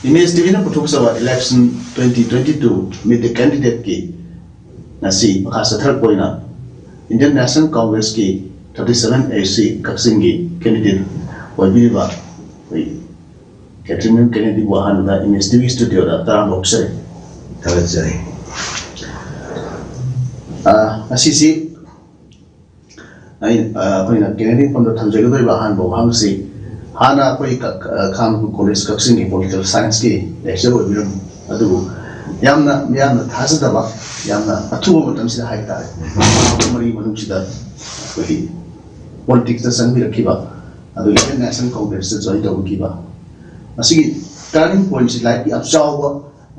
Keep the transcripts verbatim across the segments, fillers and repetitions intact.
Image ꯇꯤꯚꯤꯅ ꯄꯨꯊꯣꯛꯆꯕ election twenty twenty two meet the ꯀꯦꯟꯗꯤꯗꯦꯠꯀꯤ ꯉꯁꯤ ꯃꯈꯥ ꯆꯠꯊꯔꯛꯄ ꯑꯣꯏꯅ ꯏꯟꯗꯤꯌꯟ ꯅꯦꯁꯅꯦꯜ ꯀꯣꯡꯒ꯭ꯔꯦꯁꯀꯤ ꯊꯥꯔꯇꯤ ꯁꯚꯦꯟ ꯑꯦ ꯁꯤ ꯀꯛꯆꯤꯡꯒꯤ ꯀꯦꯟꯗꯤꯗꯦꯠ ꯑꯣꯏꯕꯤꯔꯤꯕ ꯑꯩꯈꯣꯏ ꯀꯦꯊ꯭ꯔꯤꯟ ꯀꯦꯅꯦꯗꯤꯕꯨ ꯑꯍꯥꯟꯕꯗ ꯏꯃꯦꯖ ꯇꯤꯚꯤ ꯁ꯭ꯇꯨꯗꯤꯑꯣꯗ ꯇꯔꯥꯝꯅ ꯑꯣꯛꯆꯔꯤ꯫ ꯊꯥꯒꯠꯆꯔꯤ꯫ ꯑ, ꯉꯁꯤꯁꯤ ꯑꯩ, ꯑ, ꯑꯩꯈꯣꯏꯅ ꯀꯦꯅꯦꯗꯤ ꯃꯐꯝꯗ ꯊꯝꯖꯒꯗꯧꯔꯤꯕ ꯑꯍꯥꯟꯕ ꯋꯥꯍꯪꯁꯤ, ꯍꯥꯟꯅ ꯑꯩꯈꯣꯏ ꯀ-, ꯀ-, ꯈꯥꯉꯕꯣꯛ ꯀꯣꯂꯦꯖ ꯀꯛꯆꯤꯡꯒꯤ ꯄꯣꯂꯤꯇꯤꯀꯦꯜ ꯁꯥꯏꯟꯁꯀꯤ ꯂꯦꯛꯆꯔ ꯑꯣꯏꯕꯤꯔꯝꯃꯤ꯫ ꯑꯗꯨꯕꯨ ꯌꯥꯝꯅ ꯃꯤꯌꯥꯝꯅ ꯊꯥꯖꯗꯕ, ꯌꯥꯝꯅ ꯑꯊꯨꯕ ꯃꯇꯝꯁꯤꯗ ꯍꯥꯏ ꯇꯥꯔꯦ, ꯊꯥ ꯃꯔꯤ ꯃꯅꯨꯡꯁꯤꯗ ꯑꯩꯈꯣꯏꯒꯤ ꯄꯣꯂꯤꯇꯤꯛꯁꯇ ꯆꯪꯕꯤꯔꯛꯈꯤꯕ, ꯑꯗꯨꯒ ꯏꯟꯗꯤꯌꯟ ꯅꯦꯁꯅꯦꯜ ꯀꯣꯡꯒ꯭ꯔꯦꯁꯇ ꯖꯣꯏꯟ ꯇꯧꯕꯤꯈꯤꯕ꯫ ꯃꯁꯤꯒꯤ ꯇꯔꯅꯤꯡ ꯄꯣꯏꯟꯠꯁꯤ ꯂꯥꯏꯐꯀꯤ ꯌꯥꯝ ꯆꯥꯎꯕ,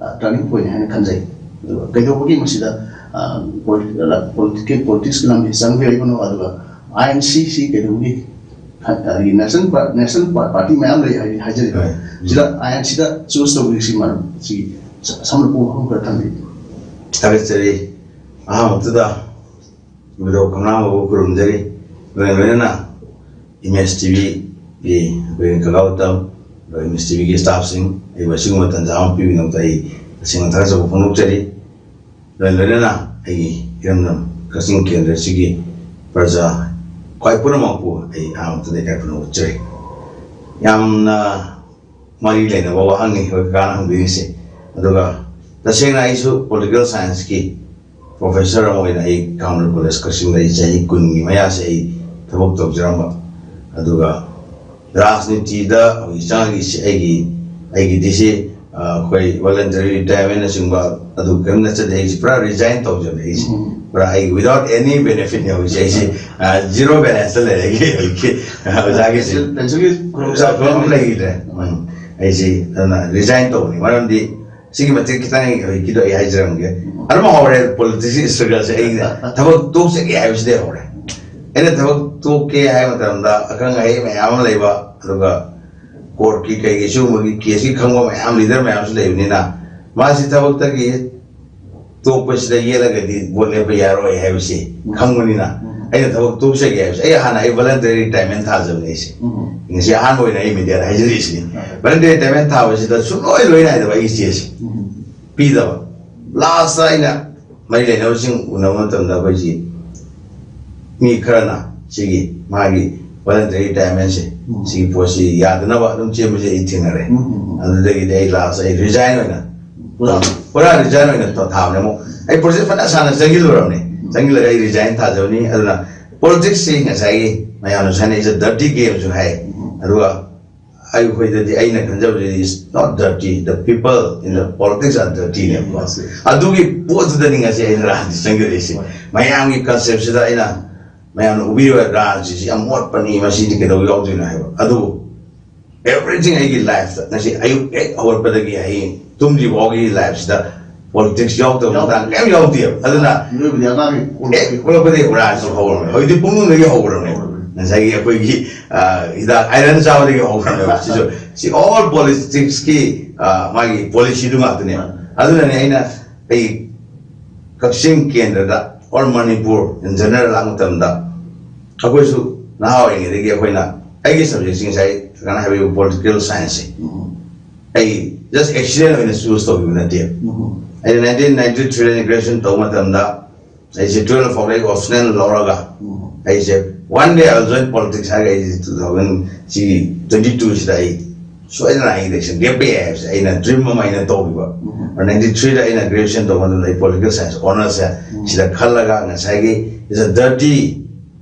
ꯑ, ꯇꯔꯅꯤꯡ ꯄꯣꯏꯟꯠ ꯍꯥꯏꯅ ꯈꯟꯖꯩ꯫ ꯑꯗꯨꯒ ꯀꯩꯗꯧꯕꯒꯤ ꯃꯁꯤꯗ, ꯑ, ꯄꯣꯂꯤ-, ꯑ, ꯄꯣꯂꯤꯇꯤꯀꯦꯜ, ꯄꯣꯂꯤꯇꯤꯛꯁꯀꯤ ꯂꯝꯕꯤ ꯆꯪꯕꯤꯔꯛꯏꯕꯅꯣ, ꯑꯗꯨꯒ ꯑꯥꯏ ꯑꯦꯟ ꯁꯤ ꯁꯤ ꯀꯩꯗꯧꯕꯒꯤ, ꯑ, ꯑꯗꯒꯤ ꯅꯦꯁꯅꯦꯜ ꯄꯥ-, ꯅꯦꯁꯅꯦꯜ ꯄꯥ-, ꯄꯥꯔꯇꯤ ꯃꯌꯥꯝ ꯂꯩ ꯍꯥꯏꯗꯤ ꯍꯥꯏꯖꯔꯤꯕ꯫ ꯍꯣꯏ꯫ ꯁꯤꯗ ꯑꯥꯏ ꯑꯦꯟ ꯁꯤꯗ ꯆꯨꯁ ꯇꯧꯕꯤꯔꯤꯁꯤ ꯃꯔꯝ, ꯁꯤ ꯁ-, ꯁꯝꯂꯞꯄ ꯋꯥꯐꯝ ꯈꯔ ꯊꯝꯕꯤꯌꯨ꯫ ꯊꯥꯒꯠꯆꯔꯤ꯫ ꯑꯍꯥꯟꯕꯗꯨꯗ ꯏꯕꯨꯙꯧ ꯀꯪꯂꯥꯃꯥꯏꯕꯕꯨ ꯈꯨꯔꯨꯝꯖꯔꯤ꯫ ꯂꯣꯏꯅ ꯂꯣꯏꯅꯅ ꯏꯃꯦꯖ ꯇꯤꯚꯤꯒꯤ ꯑꯩꯈꯣꯏ ꯀꯀꯥ ꯎꯇꯝ, ꯑꯗꯨꯒ ꯏꯃꯦꯖ ꯇꯤꯚꯤꯒꯤ ꯁ꯭ꯇꯥꯐꯁꯤꯡ, ꯑꯩꯕꯨ ꯑꯁꯤꯒꯨꯝꯕ ꯇꯥꯟꯖꯥ ꯑꯃ ꯄꯤꯕꯒꯤꯗꯃꯛꯇ ꯑꯩ ꯇꯁꯦꯡꯅ ꯊꯥꯒꯠꯆꯕ ꯐꯣꯡꯗꯣꯛꯆꯔꯤ꯫ ꯂꯣꯏꯅ ꯂꯣꯏꯅꯅ ꯑꯩꯒꯤ ꯏꯔꯝꯗꯝ ꯀꯛꯆꯤꯡ ꯀꯦꯟꯗ꯭ꯔꯁꯤꯒꯤ ꯄ꯭ꯔꯖꯥ ꯈ꯭ꯋꯥꯏ ꯄꯨꯝꯅꯃꯛꯄꯨ ꯑꯩ ꯑꯍꯥꯟꯕꯗ ꯏꯀꯥꯏ ꯈꯨꯝꯅꯕ ꯎꯠꯆꯔꯤ꯫ ꯌꯥꯝꯅ ꯃꯔꯤ ꯂꯩꯅꯕ ꯋꯥꯍꯪꯅꯤ ꯑꯩꯈꯣꯏ ꯀꯀꯥꯅ ꯍꯪꯕꯤꯔꯤꯁꯦ꯫ ꯑꯗꯨꯒ ꯇꯁꯦꯡꯅ ꯑꯩꯁꯨ ꯄꯣꯂꯤꯇꯤꯀꯦꯜ ꯁꯥꯏꯟꯁꯀꯤ ꯄ꯭ꯔꯣꯐꯦꯁꯔ ꯑꯃ ꯑꯣꯏꯅ ꯑꯩ ꯀꯥꯡꯂꯨꯞ ꯀꯣꯂꯦꯖ ꯀꯛꯆꯤꯡꯗ ꯑꯩ ꯆꯍꯤ ꯀꯨꯟꯒꯤ ꯃꯌꯥꯁꯦ ꯑꯩ ꯊꯕꯛ ꯇꯧꯖꯔꯝꯕ꯫ ꯑꯗꯨꯒ ꯔꯥꯖꯅꯤꯇꯤꯗ ꯍꯧꯖꯤꯛ ꯆꯪꯉꯛꯏꯁꯦ ꯑꯩꯒꯤ, ꯑꯩꯒꯤꯗꯤ ꯁꯤ ꯑꯩꯈꯣꯏ voluntary retirement ꯅꯆꯤꯡꯕ ꯑꯗꯨ ꯀꯔꯤꯝ ꯅꯠꯆꯗꯦ꯫ ꯑꯩꯁꯦ ꯄꯨꯔꯥ resign ꯇꯧꯖꯕꯅꯦ꯫ ꯑꯩꯁꯦ ꯄꯨꯔꯥ ꯑꯩ without any benefit ꯅꯦ ꯍꯧꯖꯤꯛꯁꯦ꯫ ꯑꯩꯁꯦ zero balance ꯇ ꯂꯩꯔꯦ ꯑꯩꯒꯤ ꯍꯧꯖꯤꯛꯀꯤ ꯑꯣꯖꯥꯒꯤꯁꯦ꯫ ꯄꯦꯟꯁꯤꯜꯒꯤ ꯈꯨꯗꯣꯡꯆꯥꯕ ꯑꯃ ꯂꯩꯈꯤꯗ꯭ꯔꯦ꯫ ꯎꯝ꯫ ꯑꯩꯁꯦ ꯑꯗꯨꯅ resign ꯇꯧꯕꯅꯤ꯫ ꯃꯔꯝꯗꯤ ꯁꯤꯒꯤ ꯃꯇꯦꯛ ꯈꯤꯇꯪ ꯑꯩ ꯍꯧꯖꯤꯛꯀꯤꯗꯣ ꯑꯩ ꯍꯥꯏꯖꯔꯝꯒꯦ꯫ ꯑꯗꯨꯝ ꯍꯧꯔꯦ politics ꯀꯤ struggle ꯁꯦ꯫ ꯑꯩꯅ ꯊꯕꯛ ꯇꯣꯛꯆꯒꯦ ꯍꯥꯏꯕꯁꯤꯗꯤ ꯍꯧꯔꯦ꯫ ꯑꯩꯅ ꯊꯕꯛ ꯇꯣꯛꯀꯦ ꯍꯥꯏꯕ ꯃꯇꯝꯗ ꯑꯈꯪ ꯑꯍꯩ ꯃꯌꯥꯝ ꯑꯃ ꯂꯩꯕ, ꯑꯗꯨꯒ court ꯀꯤ ꯀꯩꯒꯤ ꯁꯤꯒꯨꯝꯕꯒꯤ case ꯀꯤ ꯈꯪꯕ ꯃꯌꯥꯝ, leader ꯃꯌꯥꯝꯁꯨ ꯂꯩꯕꯅꯤꯅ, ꯃꯥꯁꯤ ꯊꯕꯛꯇꯒꯤ ꯇꯣꯛꯄꯁꯤꯗ ꯌꯦꯠꯂꯒꯗꯤ vote ꯂꯦꯞꯄ ꯌꯥꯔꯣꯏ ꯍꯥꯏꯕꯁꯤ ꯈꯪꯕꯅꯤꯅ, ꯑꯩꯅ ꯊꯕꯛ ꯇꯣꯛꯆꯒꯦ ꯍꯥꯏꯕꯁꯦ, ꯑꯩ ꯍꯥꯟꯅ ꯑꯩ voluntary retirement ꯊꯥꯖꯕꯅꯦ ꯑꯩꯁꯦ꯫ ꯉꯁꯤ ꯑꯍꯥꯟꯕ ꯑꯣꯏꯅ ꯑꯩ media ꯗ ꯍꯥꯏꯖꯔꯤꯁꯤꯅꯤ꯫ Voluntary retirement ꯊꯥꯕꯁꯤꯗ ꯁꯨꯡꯂꯣꯏ ꯂꯣꯏ ꯅꯥꯏꯗꯕ ꯑꯩꯒꯤ ꯆꯦꯁꯦ ꯄꯤꯗꯕ꯫ Last ꯇ ꯑꯩꯅ ꯃꯔꯤ ꯂꯩꯅꯕꯁꯤꯡ ꯎꯅꯕ ꯃꯇꯝꯗ ꯑꯩꯈꯣꯏꯁꯤ ꯃꯤ ꯈꯔꯅ ꯁꯤꯒꯤ ꯃꯥꯒꯤ voluntary retirement ꯁꯦ, ꯁꯤꯒꯤ ꯄꯣꯠꯁꯤ ꯌꯥꯗꯅꯕ ꯑꯗꯨꯝ ꯆꯦꯟꯕꯁꯦ ꯑꯩ ꯊꯦꯡꯅꯔꯦ꯫ ꯑꯗꯨꯗꯒꯤꯗꯤ ꯑꯩ last ꯑꯩ resign ꯑꯣꯏꯅ, ꯄꯨꯔꯥ resign ꯑꯣꯏꯅ ꯊꯥꯕꯅꯦ꯫ ꯑꯃꯨꯛ ꯑꯩ process ꯐꯅ ꯁꯥꯡꯅ ꯆꯪꯁꯤꯜꯂꯨꯔꯕꯅꯦ꯫ ꯆꯪꯁꯤꯜꯂꯒ ꯑꯩ resign ꯊꯥꯖꯕꯅꯤ꯫ ꯑꯗꯨꯅ politics ꯁꯤ ꯉꯁꯥꯏꯒꯤ ꯃꯌꯥꯝꯅ ꯁꯥꯟꯅꯩ, it's a dirty game ꯁꯨ ꯍꯥꯏ꯫ ꯑꯗꯨꯒ ꯑꯩꯈꯣꯏꯗꯗꯤ, ꯑꯩꯅ ꯈꯟꯖꯕꯗꯗꯤ, it's not dirty, the people in the politics are dirty ꯅꯦꯕꯀꯣ꯫ ꯑꯗꯨꯒꯤ ꯄꯣꯠꯇꯨꯗꯅꯤ ꯉꯁꯤ ꯑꯩꯅ ꯔꯥꯖꯅꯤꯇꯤ ꯆꯪꯖꯔꯛꯏꯁꯦ꯫ ꯃꯌꯥꯝꯒꯤ concept ꯁꯤꯗ ꯑꯩꯅ, ꯃꯌꯥꯝꯅ ꯎꯕꯤꯔꯤꯕ ꯔꯥꯖꯅꯤꯇꯤꯁꯤ ꯌꯥꯝ ꯃꯣꯠꯄꯅꯤ, ꯃꯁꯤꯗꯤ ꯀꯩꯗꯧ ꯌꯥꯎꯗꯣꯏꯅꯣ ꯍꯥꯏꯕ꯫ ꯑꯗꯨꯕꯨ everything ꯑꯩꯒꯤ life ꯇ ꯉꯁꯤ ꯑꯌꯨꯛ ꯍꯦꯛ ꯍꯧꯒꯠꯄꯗꯒꯤ ꯍꯌꯦꯡ ꯇꯨꯝꯗ꯭ꯔꯤ ꯐꯥꯎꯒꯤ life ꯁꯤꯗ politics ꯌꯥꯎꯗꯕ ꯃꯇꯥꯡ ꯀꯌꯥꯝ ꯌꯥꯎꯗꯦꯕ꯫ ꯑꯗꯨꯅ ꯃꯤꯑꯣꯏꯕꯗꯤ ꯑꯉꯥꯡꯒꯤ ꯍꯦꯛ ꯄꯣꯛꯂꯛꯄꯗꯒꯤ ꯔꯥꯖꯅꯤꯇꯤ ꯍꯧꯔꯝꯃꯦ꯫ ꯍꯧꯖꯤꯛꯇꯤ ꯄꯨꯛꯅꯨꯡꯗꯒꯤ ꯍꯧꯔꯝꯃꯦ꯫ ꯉꯁꯥꯏꯒꯤ ꯑꯩꯈꯣꯏꯒꯤ, ꯑ, ꯍꯤꯗꯥꯛ iron ꯆꯥꯕꯗꯒꯤ ꯍꯧꯔꯝꯃꯦꯕ꯫ ꯁꯤꯁꯨ, ꯁꯤ all politics ꯀꯤ, ꯑ, ꯃꯥꯒꯤ policy ꯗꯨ ꯉꯥꯛꯇꯅꯦꯕ꯫ ꯑꯗꯨꯅꯅꯦ ꯑꯩꯅ ꯑꯩ ꯀꯛꯆꯤꯡ ꯀꯦꯟꯗ꯭ꯔꯗ or ꯃꯅꯤꯄꯨꯔ in general ꯂꯥꯛꯄ ꯃꯇꯝꯗ, ꯑꯩꯈꯣꯏꯁꯨ ꯅꯍꯥ ꯑꯣꯏꯔꯤꯉꯩꯗꯒꯤ ꯑꯩꯈꯣꯏꯅ, ꯑꯩꯒꯤ subject ꯁꯤ ꯉꯁꯥꯏ ꯀꯩꯅꯣ ꯍꯥꯏꯕꯤꯕ political science ꯁꯦ ꯑꯩ just accident ꯑꯣꯏꯅ choose ꯇꯧꯈꯤꯕ ꯅꯠꯇꯦ꯫ ꯑꯩꯅ nineteen ninety three ꯗ graduation ꯇꯧꯕ ꯃꯇꯝꯗ ꯑꯩꯁꯦ twelve ꯐꯥꯎꯗ ꯑꯩ optional ꯂꯧꯔꯒ ꯑꯩꯁꯦ one day I will join politics ꯍꯥꯏꯔꯒ ꯑꯩꯁꯦ two thousand ꯁꯤꯒꯤ twenty two ꯁꯤꯗ ꯑꯩ ꯁꯣꯏꯗꯅ ꯑꯩ election ꯂꯦꯞꯄ ꯌꯥꯏ ꯍꯥꯏꯕꯁꯦ ꯑꯩꯅ dream ꯑꯃ ꯑꯩꯅ ꯇꯧꯈꯤꯕ꯫ Ninety three ꯗ ꯑꯩꯅ graduation ꯇꯧꯕ ꯃꯇꯝꯗ ꯑꯩ political science honours ꯁꯦ ꯁꯤꯗ ꯈꯜꯂꯒ ꯉꯁꯥꯏꯒꯤ it's a dirty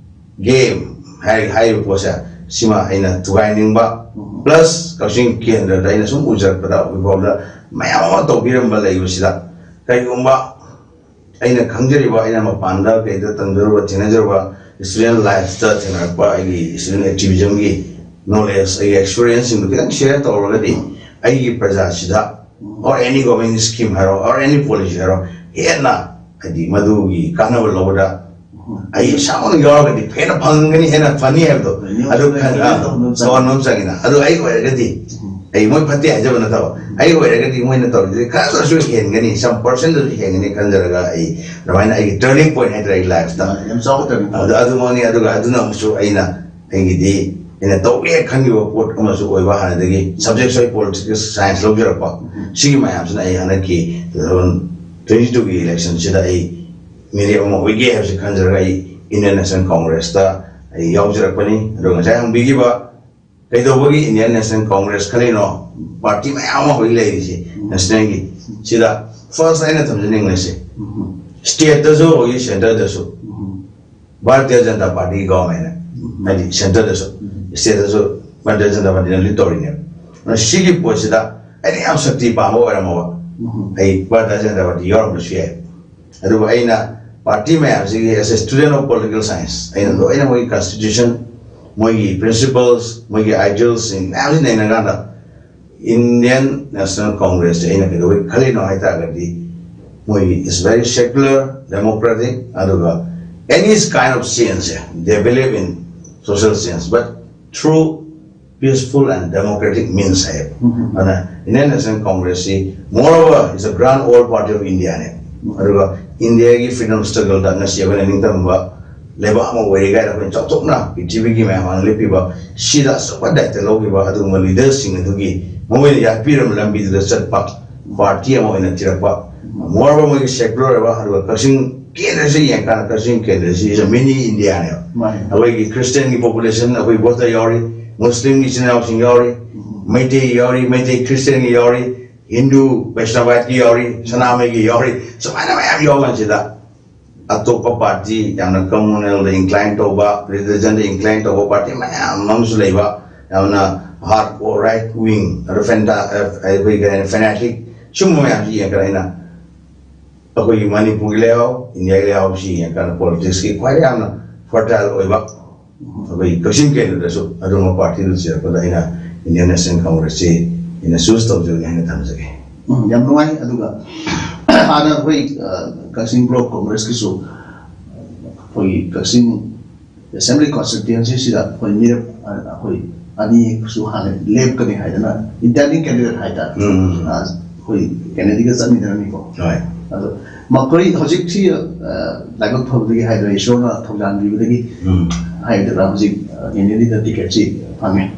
game ꯍꯥꯏ-, ꯍꯥꯏꯔꯤꯕ ꯄꯣꯠꯁꯦ ꯁꯤꯃ ꯑꯩꯅ ꯊꯨꯒꯥꯏꯅꯤꯡꯕ꯫ Plus ꯀꯛꯆꯤꯡ ꯀꯦꯟꯗ꯭ꯔꯗ ꯑꯩꯅ ꯁꯨꯝ ꯎꯖꯔꯛꯄꯗ ꯍꯧꯖꯤꯛꯐꯥꯎꯗ ꯃꯌꯥꯝ ꯑꯃ ꯇꯧꯕꯤꯔꯝꯕ ꯂꯩꯕꯁꯤꯗ, ꯀꯔꯤꯒꯨꯝꯕ ꯑꯩꯅ ꯈꯪꯖꯔꯤꯕ, ꯑꯩꯅ ꯃꯄꯥꯟꯗ ꯀꯩꯗ ꯇꯝꯖꯔꯨꯕ, ꯊꯦꯡꯅꯖꯔꯨꯕ student lifeꯇ ꯊꯦꯡꯅꯔꯛꯄ ꯑꯩꯒꯤ student activismꯒꯤ knowledge, ꯑꯩꯒꯤ experienceꯁꯤꯡꯗꯨ ꯈꯤꯇꯪ share ꯇꯧꯔꯒꯗꯤ ꯑꯩꯒꯤ ꯄ꯭ꯔꯖꯥꯁꯤꯗ or any government scheme ꯍꯥꯏꯔꯣ, or any policy ꯍꯥꯏꯔꯣ, ꯍꯦꯟꯅ ꯍꯥꯏꯗꯤ ꯃꯗꯨꯒꯤ ꯀꯥꯟꯅꯕ ꯂꯧꯕꯗ ꯑꯩ ꯏꯁꯥꯃꯛꯅ ꯌꯥꯎꯔꯒꯗꯤ ꯍꯦꯟꯅ ꯐꯪꯒꯅꯤ, ꯍꯦꯟꯅ ꯐꯅꯤ ꯍꯥꯏꯕꯗꯣ ꯑꯗꯨ ꯈꯟ-, ꯑ, ꯇꯧꯍꯟꯕ ꯑꯃ ꯆꯪꯉꯤ꯫ ꯇꯧꯍꯟꯕ ꯑꯃ ꯆꯪꯉꯤꯅ꯫ ꯑꯗꯨ ꯑꯩ ꯑꯣꯏꯔꯒꯗꯤ, ꯑꯩ ꯃꯣꯏ ꯐꯠꯇꯦ ꯍꯥꯏꯖꯕ ꯅꯠꯇꯕ, ꯑꯩ ꯑꯣꯏꯔꯒꯗꯤ ꯃꯣꯏꯅ ꯇꯧꯔꯤꯗꯨꯗꯤ ꯈꯔꯗꯁꯨ ꯍꯦꯟꯒꯅꯤ, some percentꯗꯁꯨ ꯍꯦꯟꯒꯅꯤ ꯈꯟꯖꯔꯒ ꯑꯩ ꯑꯗꯨꯃꯥꯏꯅ ꯑꯩꯒꯤ turning point ꯍꯥꯏꯇꯥꯔꯦ ꯑꯩꯒꯤ lifeꯇ꯫ ꯌꯥꯝ ꯆꯥꯎꯕ turning point꯫ ꯑꯗꯨ, ꯑꯗꯨꯃꯛꯅꯤ꯫ ꯑꯗꯨꯒ ꯑꯗꯨꯅ ꯑꯃꯨꯛꯁꯨ ꯑꯩꯅ ꯑꯩꯒꯤꯗꯤ ꯑꯩꯅ ꯇꯧꯒꯦ ꯈꯟꯈꯤꯕ ꯄꯣꯠ ꯑꯃꯁꯨ ꯑꯣꯏꯕ, ꯍꯥꯟꯅꯗꯒꯤ subjectꯁꯨ ꯑꯩ political science ꯂꯧꯖꯔꯛꯄ꯫ ꯁꯤꯒꯤ ꯃꯌꯥꯝꯁꯤꯅ ꯑꯩ ꯍꯟꯗꯛꯀꯤ two thousand twenty twoꯒꯤ electionꯁꯤꯗ ꯑꯩ ꯃꯤꯔꯦꯞ ꯑꯃ ꯑꯣꯏꯒꯦ ꯍꯥꯏꯕꯁꯤ ꯈꯟꯖꯔꯒ ꯑꯩ Indian National Congressꯇ ꯑꯩ ꯌꯥꯎꯖꯔꯛꯄꯅꯤ꯫ ꯑꯗꯨꯒ ꯉꯁꯥꯏ ꯍꯪꯕꯤꯈꯤꯕ ꯀꯩꯗꯧꯕꯒꯤ Indian National Congress ꯈꯜꯂꯤꯅꯣ? Party ꯃꯌꯥꯝ ꯑꯃ ꯍꯧꯖꯤꯛ ꯂꯩꯔꯤꯁꯦ nationalꯒꯤ꯫ ꯁꯤꯗ first ꯑꯩꯅ ꯊꯝꯖꯅꯤꯡꯂꯤꯁꯦ, stateꯇꯁꯨ ꯍꯧꯖꯤꯛ centreꯗꯁꯨ ꯚꯥꯔꯇꯤꯌ ꯖꯅꯇꯥ ꯄꯥꯔꯇꯤꯒꯤ government, ꯍꯥꯏꯗꯤ centreꯗꯁꯨ, stateꯇꯁꯨ ꯚꯥꯔꯇꯤꯌ ꯖꯅꯇꯥ ꯄꯥꯔꯇꯤꯅ lead ꯇꯧꯔꯤꯅꯦꯕ꯫ ꯑꯗꯨꯅ ꯁꯤꯒꯤ ꯄꯣꯠꯁꯤꯗ ꯑꯩꯅ ꯌꯥꯝ ꯁꯛꯇꯤ ꯄꯥꯝꯕ ꯑꯣꯏꯔꯝꯃꯕ, ꯑꯩ ꯚꯥꯔꯇꯤꯌ ꯖꯅꯇꯥ ꯄꯥꯔꯇꯤ ꯌꯥꯎꯔꯝꯕꯁꯨ ꯌꯥꯏ꯫ ꯑꯗꯨꯕꯨ ꯑꯩꯅ party ꯃꯌꯥꯝꯁꯤꯒꯤ, as a student of political science, ꯑꯩꯅ ꯂꯣꯏꯅ ꯃꯣꯏꯒꯤ constitution, ꯃꯣꯏꯒꯤ principles, ꯃꯣꯏꯒꯤ idealsꯁꯤꯡ ꯃꯌꯥꯝꯁꯤ ꯅꯩꯅꯀꯥꯟꯗ Indian National Congressꯁꯦ ꯑꯩꯅ ꯀꯩꯗꯧꯕꯩ ꯈꯜꯂꯤꯅꯣ ꯍꯥꯏ ꯇꯥꯔꯒꯗꯤ, ꯃꯣꯏꯒꯤ is very secular, democratic, ꯑꯗꯨꯒ any kind of change, they believe in social change, but through peaceful and democratic means ꯍꯥꯏꯌꯦꯕ꯫ ꯑꯗꯨꯅ Indian National Congressꯁꯤ, moreover, is a grand old party of Indiaꯅꯦ꯫ ꯑꯗꯨꯒ Indiaꯒꯤ freedom struggleꯗ ꯉꯁꯤ ꯑꯩꯈꯣꯏꯅ ꯅꯤꯡꯇꯝꯕ ꯂꯩꯕꯥꯛ ꯑꯃ ꯑꯣꯏꯔꯦ ꯀꯥꯏꯅ ꯑꯩꯈꯣꯏꯅ ꯆꯥꯎꯊꯣꯛꯅ ꯄ꯭ꯔꯤꯊꯤꯕꯤꯒꯤ ꯃꯌꯥꯝ ꯃꯥꯡꯗ ꯂꯦꯞꯄꯤꯕ, ꯁꯤꯗ ꯑꯆꯧꯕ ꯗꯥꯏꯇ ꯂꯧꯈꯤꯕ ꯑꯗꯨꯒꯨꯝꯕ leaderꯁꯤꯡ ꯑꯗꯨꯒꯤ ꯃꯈꯣꯏꯅ ꯌꯥꯠꯄꯤꯔꯝꯕ ꯂꯝꯕꯤꯗꯨꯗ ꯆꯠꯄ party ꯑꯃ ꯑꯣꯏꯅ ꯊꯤꯔꯛꯄ꯫ Moreover, ꯃꯣꯏꯒꯤ secular ꯑꯣꯏꯕ, ꯑꯗꯨꯒ ꯀꯛꯆꯤꯡ ꯀꯦꯟꯗ꯭ꯔꯁꯤ ꯌꯦꯡꯀꯥꯟꯗ ꯀꯛꯆꯤꯡ ꯀꯦꯟꯗ꯭ꯔꯁꯤ is a mini Indiaꯅꯦꯕ꯫ ꯑꯩꯈꯣꯏꯒꯤ Christianꯒꯤ population ꯑꯩꯈꯣꯏ voter ꯌꯥꯎꯔꯤ, Muslimꯒꯤ ꯏꯆꯤꯟ ꯏꯅꯥꯎꯁꯤꯡ ꯌꯥꯎꯔꯤ, ꯃꯩꯇꯩ ꯌꯥꯎꯔꯤ, ꯃꯩꯇꯩ Christianꯒꯤ ꯌꯥꯎꯔꯤ, Hindu Vaishnavaꯒꯤ ꯌꯥꯎꯔꯤ, ꯁꯅꯥꯃꯍꯤꯒꯤ ꯌꯥꯎꯔꯤ, ꯁꯨꯃꯥꯏꯅ ꯃꯌꯥꯝ ꯌꯥꯎꯕ ꯀꯥꯟꯁꯤꯗ ꯑꯇꯣꯞꯄ ꯄꯥꯔꯇꯤ, ꯌꯥꯝꯅ ꯀꯝꯃꯨꯅꯦꯜꯗ ꯏꯟꯀ꯭ꯂꯥꯏꯟ ꯇꯧꯕ, ꯔꯤꯂꯤꯖꯟꯗ ꯏꯟꯀ꯭ꯂꯥꯏꯟ ꯇꯧꯕ ꯄꯥꯔꯇꯤ ꯃꯌꯥꯝ ꯑꯃꯁꯨ ꯂꯩꯕ, ꯌꯥꯝꯅ ꯍꯥꯔꯗ ꯀꯣꯔ ꯔꯥꯏꯠ ꯋꯤꯡ, ꯑꯗ ꯐꯦꯟꯇꯥ ꯑꯩꯈꯣꯏ ꯀꯩ ꯍꯥꯏꯅꯤ, ꯐꯦꯅꯥꯇꯤꯛ, ꯁꯨꯝꯕ ꯃꯌꯥꯝꯁꯤ ꯌꯦꯡꯉꯀꯥꯟꯗ ꯑꯩꯅ ꯑꯩꯈꯣꯏꯒꯤ ꯃꯅꯤꯄꯨꯔꯒꯤ ꯂꯩꯍꯥꯎ, ꯏꯟꯗꯤꯌꯥꯒꯤ ꯂꯩꯍꯥꯎꯁꯤ ꯌꯦꯡꯉꯀꯥꯟꯗ ꯄꯣꯂꯤꯇꯤꯛꯁꯀꯤ ꯈ꯭ꯋꯥꯏꯗꯒꯤ ꯌꯥꯝꯅ ꯐꯔꯇꯥꯏꯜ ꯑꯣꯏꯕ ꯑꯩꯈꯣꯏ ꯀꯛꯆꯤꯡ ꯀꯦꯟꯗ꯭ꯔꯗꯁꯨ ꯑꯗꯨꯒꯨꯝꯕ ꯄꯥꯔꯇꯤꯗꯨ ꯆꯦꯜꯂꯛꯄꯗ ꯑꯩꯅ ꯏꯟꯗꯤꯌꯟ ꯅꯦꯁꯅꯦꯜ ꯀꯣꯡꯒ꯭ꯔꯦꯁꯁꯤ ꯑꯩꯅ ꯆꯨꯁ ꯇꯧꯖꯕꯅꯤ ꯍꯥꯏꯅ ꯊꯝꯖꯒꯦ꯫ ꯎꯝ, ꯌꯥꯝ ꯅꯨꯡꯉꯥꯏ꯫ ꯑꯗꯨꯒ ꯍꯥꯟꯅ ꯑꯩꯈꯣꯏ, ꯑ, ꯀꯛꯆꯤꯡ ꯕ꯭ꯂꯣꯛ ꯀꯣꯡꯒ꯭ꯔꯦꯁꯀꯤꯁꯨ ꯑꯩꯈꯣꯏꯒꯤ ꯀꯛꯆꯤꯡ ꯑꯦꯁꯦꯝꯕ꯭ꯂꯤ ꯀꯣꯟꯁꯇꯤꯇ꯭ꯋꯦꯟꯁꯤꯁꯤꯗ ꯑꯩꯈꯣꯏ ꯃꯤꯔꯦꯞ, ꯑ, ꯑꯩꯈꯣꯏ ꯑꯅꯤꯁꯨ ꯍꯥꯟꯅ ꯂꯦꯞꯀꯅꯤ ꯍꯥꯏꯗꯅ ꯏꯟꯗꯤꯌꯟ ꯀꯦꯟꯗꯤꯗꯦꯠ ꯍꯥꯏꯇꯥꯔꯦ꯫ ꯎꯝ꯫ ꯑ, ꯑꯩꯈꯣꯏ ꯀꯦꯅꯦꯗꯤꯒ ꯆꯠꯃꯤꯟꯅꯔꯝꯃꯤꯀꯣ꯫ ꯍꯣꯏ꯫ ꯑꯗꯣ ꯃꯈꯣꯏ ꯍꯧꯖꯤꯛꯁꯤ, ꯑ, ꯂꯥꯏꯕꯛ ꯐꯕꯗꯒꯤ ꯍꯥꯏꯗ꯭ꯔꯥ, ꯏꯁꯣꯔꯅ ꯊꯧꯖꯥꯟꯕꯤꯕꯗꯒꯤ ꯎꯝ꯫ ꯍꯥꯏꯒꯗ꯭ꯔꯥ, ꯍꯧꯖꯤꯛ, ꯑ, ꯀꯦꯅꯦꯗꯤꯗ ꯇꯤꯀꯦꯠꯁꯤ ꯐꯪꯉꯦ꯫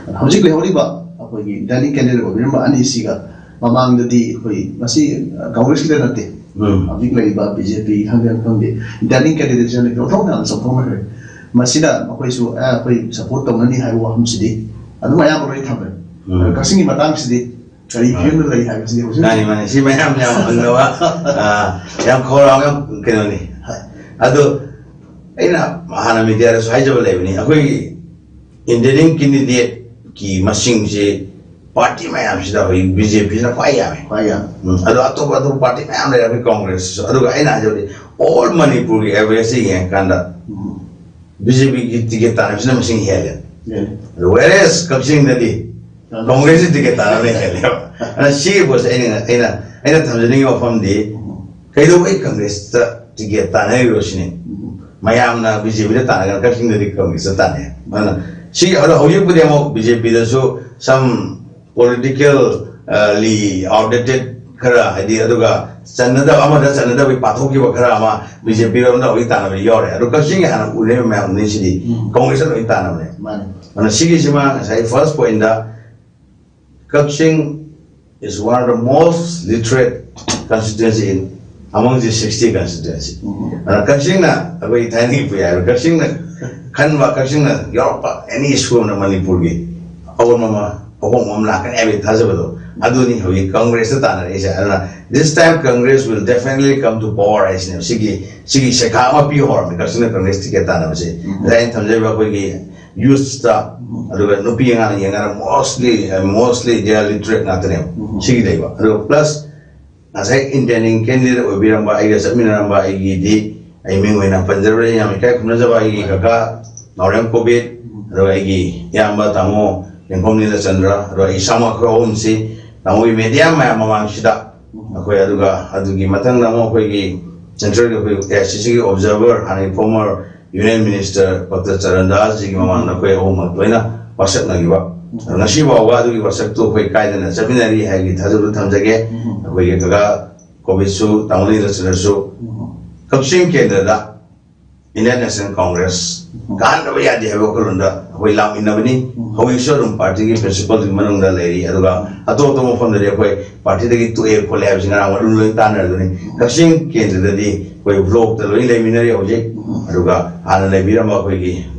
ꯑꯗꯣ ꯍꯧꯖꯤꯛ ꯂꯩꯍꯧꯔꯤꯕ ꯑꯩꯈꯣꯏꯒꯤ ꯏꯟꯗꯤꯌꯟ ꯀꯦꯟꯗꯤꯗꯦꯠ ꯑꯣꯏꯕꯤꯔꯝꯕ ꯑꯅꯤꯁꯤꯒ ꯃꯃꯥꯡꯗꯗꯤ ꯑꯩꯈꯣꯏ ꯃꯁꯤ, ꯑ, ꯀꯣꯡꯒ꯭ꯔꯦꯁꯀꯤꯗ ꯅꯠꯇꯦ꯫ ꯎꯝ꯫ ꯍꯧꯖꯤꯛ ꯂꯩꯔꯤꯕ ꯕꯤ ꯖꯦ ꯄꯤ ꯈꯪꯗꯦ, ꯈꯪꯗꯦ, ꯏꯟꯗꯤꯌꯥꯟ ꯀꯦꯟꯗꯤꯗꯦꯠꯁꯤꯅ ꯂꯣꯟꯊꯣꯛꯅ ꯆꯥꯎꯊꯣꯛꯅꯈ꯭ꯔꯦ꯫ ꯃꯁꯤꯗ ꯃꯈꯣꯏꯁꯨ, ꯑ, ꯑꯩꯈꯣꯏ ꯁꯄꯣꯔꯠ ꯇꯧꯅꯅꯤ ꯍꯥꯏꯕ ꯋꯥꯐꯝꯁꯤꯗꯤ ꯑꯗꯨꯝ ꯑꯌꯥꯝꯕ ꯂꯣꯏ ꯊꯝꯈ꯭ꯔꯦ꯫ ꯎꯝ꯫ ꯑꯗꯣ ꯀꯛꯆꯤꯡꯒꯤ ꯃꯇꯥꯡꯁꯤꯗꯤ ꯀꯔꯤ ꯍꯣꯏ꯫ ꯐꯤꯕꯝꯗ ꯂꯩ ꯍꯥꯏꯕꯁꯤꯗꯤ ꯍꯧꯖꯤꯛ ꯃꯥꯅꯤ, ꯃꯥꯅꯤ꯫ ꯁꯤ ꯃꯌꯥꯝ ꯌꯥꯝ ꯍꯪꯅꯕ, ꯑ, ꯌꯥꯝ ꯈꯧꯔꯥꯡꯕ ꯌꯥꯝ ꯀꯩꯅꯣꯅꯤ꯫ ꯍꯣꯏ꯫ ꯑꯗꯣ ꯑꯩꯅ ꯍꯥꯟꯅ ꯃꯤꯗꯤꯌꯥꯗꯁꯨ ꯍꯥꯏꯖꯕ ꯂꯩꯕꯅꯤ, ꯑꯩꯈꯣꯏꯒꯤ ꯏꯟꯗꯤꯌꯟ ꯀꯦꯟꯗꯤꯗꯦꯠꯀꯤ ꯃꯁꯤꯡꯁꯦ ꯄꯥꯔꯇꯤ ꯃꯌꯥꯝꯁꯤꯗ ꯍꯧꯖꯤꯛ ꯕꯤ ꯖꯦ ꯄꯤꯁꯤꯅ ꯈ꯭ꯋꯥꯏ ꯌꯥꯝꯃꯦ꯫ ꯈ꯭ꯋꯥꯏ ꯌꯥꯝꯃꯦ꯫ ꯎꯝ, ꯑꯗꯣ ꯑꯇꯣꯞ ꯑꯇꯣꯞꯄ ꯄꯥꯔꯇꯤ ꯃꯌꯥꯝ ꯂꯩꯔꯦ, ꯑꯩꯈꯣꯏ ꯀꯣꯡꯒ꯭ꯔꯦꯁꯁꯤꯁꯨ꯫ ꯑꯗꯨꯒ ꯑꯩꯅ ꯍꯥꯏꯖꯕꯗꯤ, ꯑꯣꯜ ꯃꯅꯤꯄꯨꯔꯒꯤ ꯑꯦꯚꯔꯦꯖꯇ ꯌꯦꯡꯉꯀꯥꯟꯗ ꯎꯝ꯫ ꯕꯤ ꯖꯦ ꯄꯤꯒꯤ ꯇꯤꯀꯦꯠ ꯇꯥꯟꯅꯕꯁꯤꯅ ꯃꯁꯤꯡ ꯍꯦꯜꯂꯦ꯫ ꯍꯦꯜꯂꯦ꯫ ꯑꯗꯣ whereas ꯀꯛꯆꯤꯡꯗꯗꯤ ꯀꯣꯡꯒ꯭ꯔꯦꯁꯀꯤ ꯇꯤꯀꯦꯠ ꯇꯥꯟꯅꯕꯅ ꯍꯦꯜꯂꯦꯕ꯫ ꯑꯗꯨꯅ ꯁꯤꯒꯤ ꯄꯣꯠꯁꯦ ꯑꯩꯅ, ꯑꯩꯅ, ꯑꯩꯅ ꯊꯝꯖꯅꯤꯡꯉꯤ ꯋꯥꯐꯝꯗꯤ, ꯎꯝ꯫ ꯀꯩꯗꯧꯕꯩ ꯀꯣꯡꯒ꯭ꯔꯦꯁꯇ ꯇꯤꯀꯦꯠ ꯇꯥꯟꯅꯔꯤꯕ ꯁꯤꯅꯤ? ꯎꯝ꯫ ꯃꯌꯥꯝꯅ ꯕꯤ ꯖꯦ ꯄꯤꯗ ꯇꯥꯟꯅꯒꯅ ꯀꯛꯆꯤꯡꯗꯗꯤ ꯀꯣꯡꯒ꯭ꯔꯦꯁꯇ ꯇꯥꯟꯅꯩ꯫ ꯑꯗꯨꯅ ꯁꯤ, ꯑꯗꯣ ꯍꯧꯖꯤꯛꯄꯨꯗꯤ ꯑꯃꯨꯛ ꯕꯤ ꯖꯦ ꯄꯤꯗꯁꯨ some political, ꯑ, ꯂꯤ outdated ꯈꯔ, ꯍꯥꯏꯗꯤ, ꯑꯗꯨꯒ ꯆꯟꯅꯗꯕ, ꯑꯃꯗ ꯆꯟꯅꯗꯕꯒꯤ ꯄꯥꯊꯣꯛꯈꯤꯕ ꯈꯔ ꯑꯃ ꯕꯤ ꯖꯦ ꯄꯤ ꯔꯣꯝꯗ ꯍꯧꯖꯤꯛ ꯇꯥꯟꯅꯕ ꯌꯥꯎꯔꯦ꯫ ꯑꯗꯣ ꯀꯛꯆꯤꯡꯒꯤ ꯍꯥꯟꯅ ꯎꯅꯔꯤꯕ ꯃꯌꯥꯝ ꯎꯅꯔꯤꯁꯤꯗꯤ ꯎꯝ꯫ ꯀꯣꯡꯒ꯭ꯔꯦꯁꯇ ꯂꯣꯏ ꯇꯥꯟꯅꯕꯅꯦ꯫ ꯃꯥꯅꯤ꯫ ꯑꯗꯨꯅ ꯁꯤꯒꯤꯁꯤꯃ ꯉꯁꯥꯏ first point the, Kakching is one of the most literate constituency in among the sixty constituency꯫ ꯎꯝ꯫ ꯑꯗꯨꯅ ꯀꯛꯆꯤꯡꯅ, ꯑꯩꯈꯣꯏ ꯊꯥꯏꯅꯒꯤ ꯄꯨꯌꯥꯏꯕ ꯀꯛꯆꯤꯡꯅ ꯈꯟꯕ, ꯀꯛꯆꯤꯡꯅ ꯌꯥꯎꯔꯛꯄ any ꯁ꯭ꯀꯨꯜ ꯑꯃꯅ ꯃꯅꯤꯄꯨꯔꯒꯤ ꯑꯑꯣꯟꯕ ꯑꯃ, ꯑꯍꯣꯡꯕ ꯑꯃ ꯂꯥꯛꯀꯅꯤ ꯍꯥꯏꯕꯒꯤ ꯊꯥꯖꯕꯗꯣ ꯑꯗꯨꯅꯤ ꯍꯧꯖꯤꯛ ꯀꯪꯒ꯭ꯔꯦꯁꯇ ꯇꯥꯟꯅꯔꯛꯏꯁꯦ꯫ ꯑꯗꯨꯅ this time Congress will definitely come to power ꯍꯥꯏꯁꯤꯅꯦꯕ꯫ ꯁꯤꯒꯤ ꯁꯤꯒꯤ ꯁꯦꯈꯥ ꯑꯃ ꯄꯤꯍꯧꯔꯕꯅꯤ ꯀꯛꯆꯤꯡꯗ ꯀꯪꯒ꯭ꯔꯦꯁ ꯇꯤꯀꯦꯠ ꯇꯥꯟꯅꯕꯁꯦ꯫ ꯎꯝ꯫ ꯉꯁꯥꯏ ꯑꯩꯅ ꯊꯝꯖꯔꯤꯕ ꯑꯩꯈꯣꯏꯒꯤ ꯌꯨꯠꯁꯇ, ꯎꯝ꯫ ꯑꯗꯨꯒ ꯅꯨꯄꯤ ꯑꯉꯥꯡ ꯌꯦꯡꯉꯒ mostly mostly they are literate ꯉꯥꯛꯇꯅꯦꯕ꯫ ꯎꯝ꯫ ꯁꯤꯒꯤ ꯂꯩꯕ ꯑꯗꯨꯒ plus ꯉꯁꯥꯏ ꯏꯟꯗꯤꯌꯥꯟ ꯀꯦꯟꯗꯤꯗꯦꯠ ꯑꯣꯏꯕꯤꯔꯝꯕ, ꯑꯩꯒ ꯆꯠꯃꯤꯟꯅꯔꯝꯕ, ꯑꯩꯒꯤꯗꯤ ꯑꯩ ꯃꯤꯡ ꯑꯣꯏꯅ ꯄꯟꯖꯔꯣꯏ, ꯌꯥꯝ ꯏꯀꯥꯏ ꯈꯨꯝꯅꯖꯕ ꯑꯩꯒꯤ ꯀꯀꯥ ꯅꯥꯎꯔꯦꯝ ꯀꯣꯕꯤꯠ, ꯑꯗꯨꯒ ꯑꯩꯒꯤ ꯏꯌꯥꯝꯕ ꯇꯥꯃꯣ ꯂꯦꯡꯈꯣꯝ ꯅꯤꯂꯆꯟꯗ꯭ꯔ, ꯑꯗꯨꯒ ꯑꯩ ꯏꯁꯥꯃꯛ, ꯑꯩꯈꯣꯏ ꯑꯍꯨꯝꯁꯤ ꯇꯥꯃꯣꯒꯤ ꯃꯦꯗꯤꯌꯥ ꯃꯌꯥꯝ ꯃꯃꯥꯡꯁꯤꯗ ꯑꯩꯈꯣꯏ, ꯑꯗꯨꯒ ꯑꯗꯨꯒꯤ ꯃꯊꯪꯗ ꯑꯃꯨꯛ ꯑꯩꯈꯣꯏꯒꯤ ꯁꯦꯟꯇ꯭ꯔꯦꯜꯒꯤ ꯑꯩꯈꯣꯏ ꯑꯦ ꯑꯥꯏ ꯁꯤ ꯁꯤꯒꯤ ꯑꯣꯕꯖꯥꯔꯚꯔ, ꯍꯥꯟꯅꯒꯤ former union minister doctor Charan ꯗꯥꯁꯖꯤꯒꯤ ꯃꯃꯥꯡꯗ ꯑꯩꯈꯣꯏ ꯑꯍꯨꯝꯃꯛ ꯂꯣꯏꯅ ꯋꯥꯁꯛꯅꯈꯤꯕ꯫ ꯑꯗꯣ ꯉꯁꯤ ꯐꯥꯎꯕ ꯑꯗꯨꯒꯤ ꯋꯥꯁꯛꯇꯨ ꯑꯩꯈꯣꯏ ꯀꯥꯏꯗꯅ ꯆꯠꯃꯤꯟꯅꯔꯤ ꯍꯥꯏꯕꯒꯤ ꯊꯥꯖꯕꯗꯨ ꯊꯝꯖꯒꯦ꯫ ꯎꯝ꯫ ꯑꯩꯈꯣꯏꯒꯤ ꯀꯀꯥ ꯀꯣꯕꯤꯠꯁꯨ, ꯇꯥꯃꯣ ꯅꯤꯂꯆꯟꯗ꯭ꯔꯁꯨ ꯎꯝ꯫ ꯀꯛꯆꯤꯡ ꯀꯦꯟꯗ꯭ꯔꯗ ꯏꯟꯗꯤꯌꯟ ꯅꯦꯁꯅꯦꯜ ꯀꯣꯡꯒ꯭ꯔꯦꯁ ꯎꯝ꯫ ꯀꯥꯍꯟꯗꯕ ꯌꯥꯗꯦ ꯍꯥꯏꯕ ꯋꯥꯈꯜꯂꯣꯟꯗ ꯑꯩꯈꯣꯏ ꯂꯥꯛꯃꯤꯟꯅꯕꯅꯤ꯫ ꯎꯝ꯫ ꯍꯧꯖꯤꯛꯁꯨ ꯑꯗꯨꯝ ꯄꯥꯔꯇꯤꯒꯤ ꯄ꯭ꯔꯤꯟꯁꯤꯄꯜꯗꯨꯒꯤ ꯃꯅꯨꯡꯗ ꯂꯩꯔꯤ꯫ ꯑꯗꯨꯒ ꯑꯇꯣꯞ ꯑꯇꯣꯞꯄ ꯃꯐꯝꯗꯗꯤ ꯑꯩꯈꯣꯏ ꯄꯥꯔꯇꯤꯗꯒꯤ ꯇꯣꯛꯑꯦ ꯈꯣꯠꯂꯦ ꯍꯥꯏꯕꯁꯤ ꯉꯔꯥꯡ ꯑꯗꯨꯝ ꯂꯣꯏ ꯇꯥꯟꯅꯔꯗꯨꯅꯤ꯫ ꯀꯛꯆꯤꯡ ꯀꯦꯟꯗ꯭ꯔꯗꯗꯤ ꯑꯩꯈꯣꯏ ꯕ꯭ꯂꯣꯛꯇ ꯂꯣꯏ ꯂꯩꯃꯤꯟꯅꯔꯤ ꯍꯧꯖꯤꯛ꯫ ꯎꯝ꯫ ꯑꯗꯨꯒ ꯍꯥꯟꯅ ꯂꯩꯕꯤꯔꯝꯕ ꯑꯩꯈꯣꯏꯒꯤ,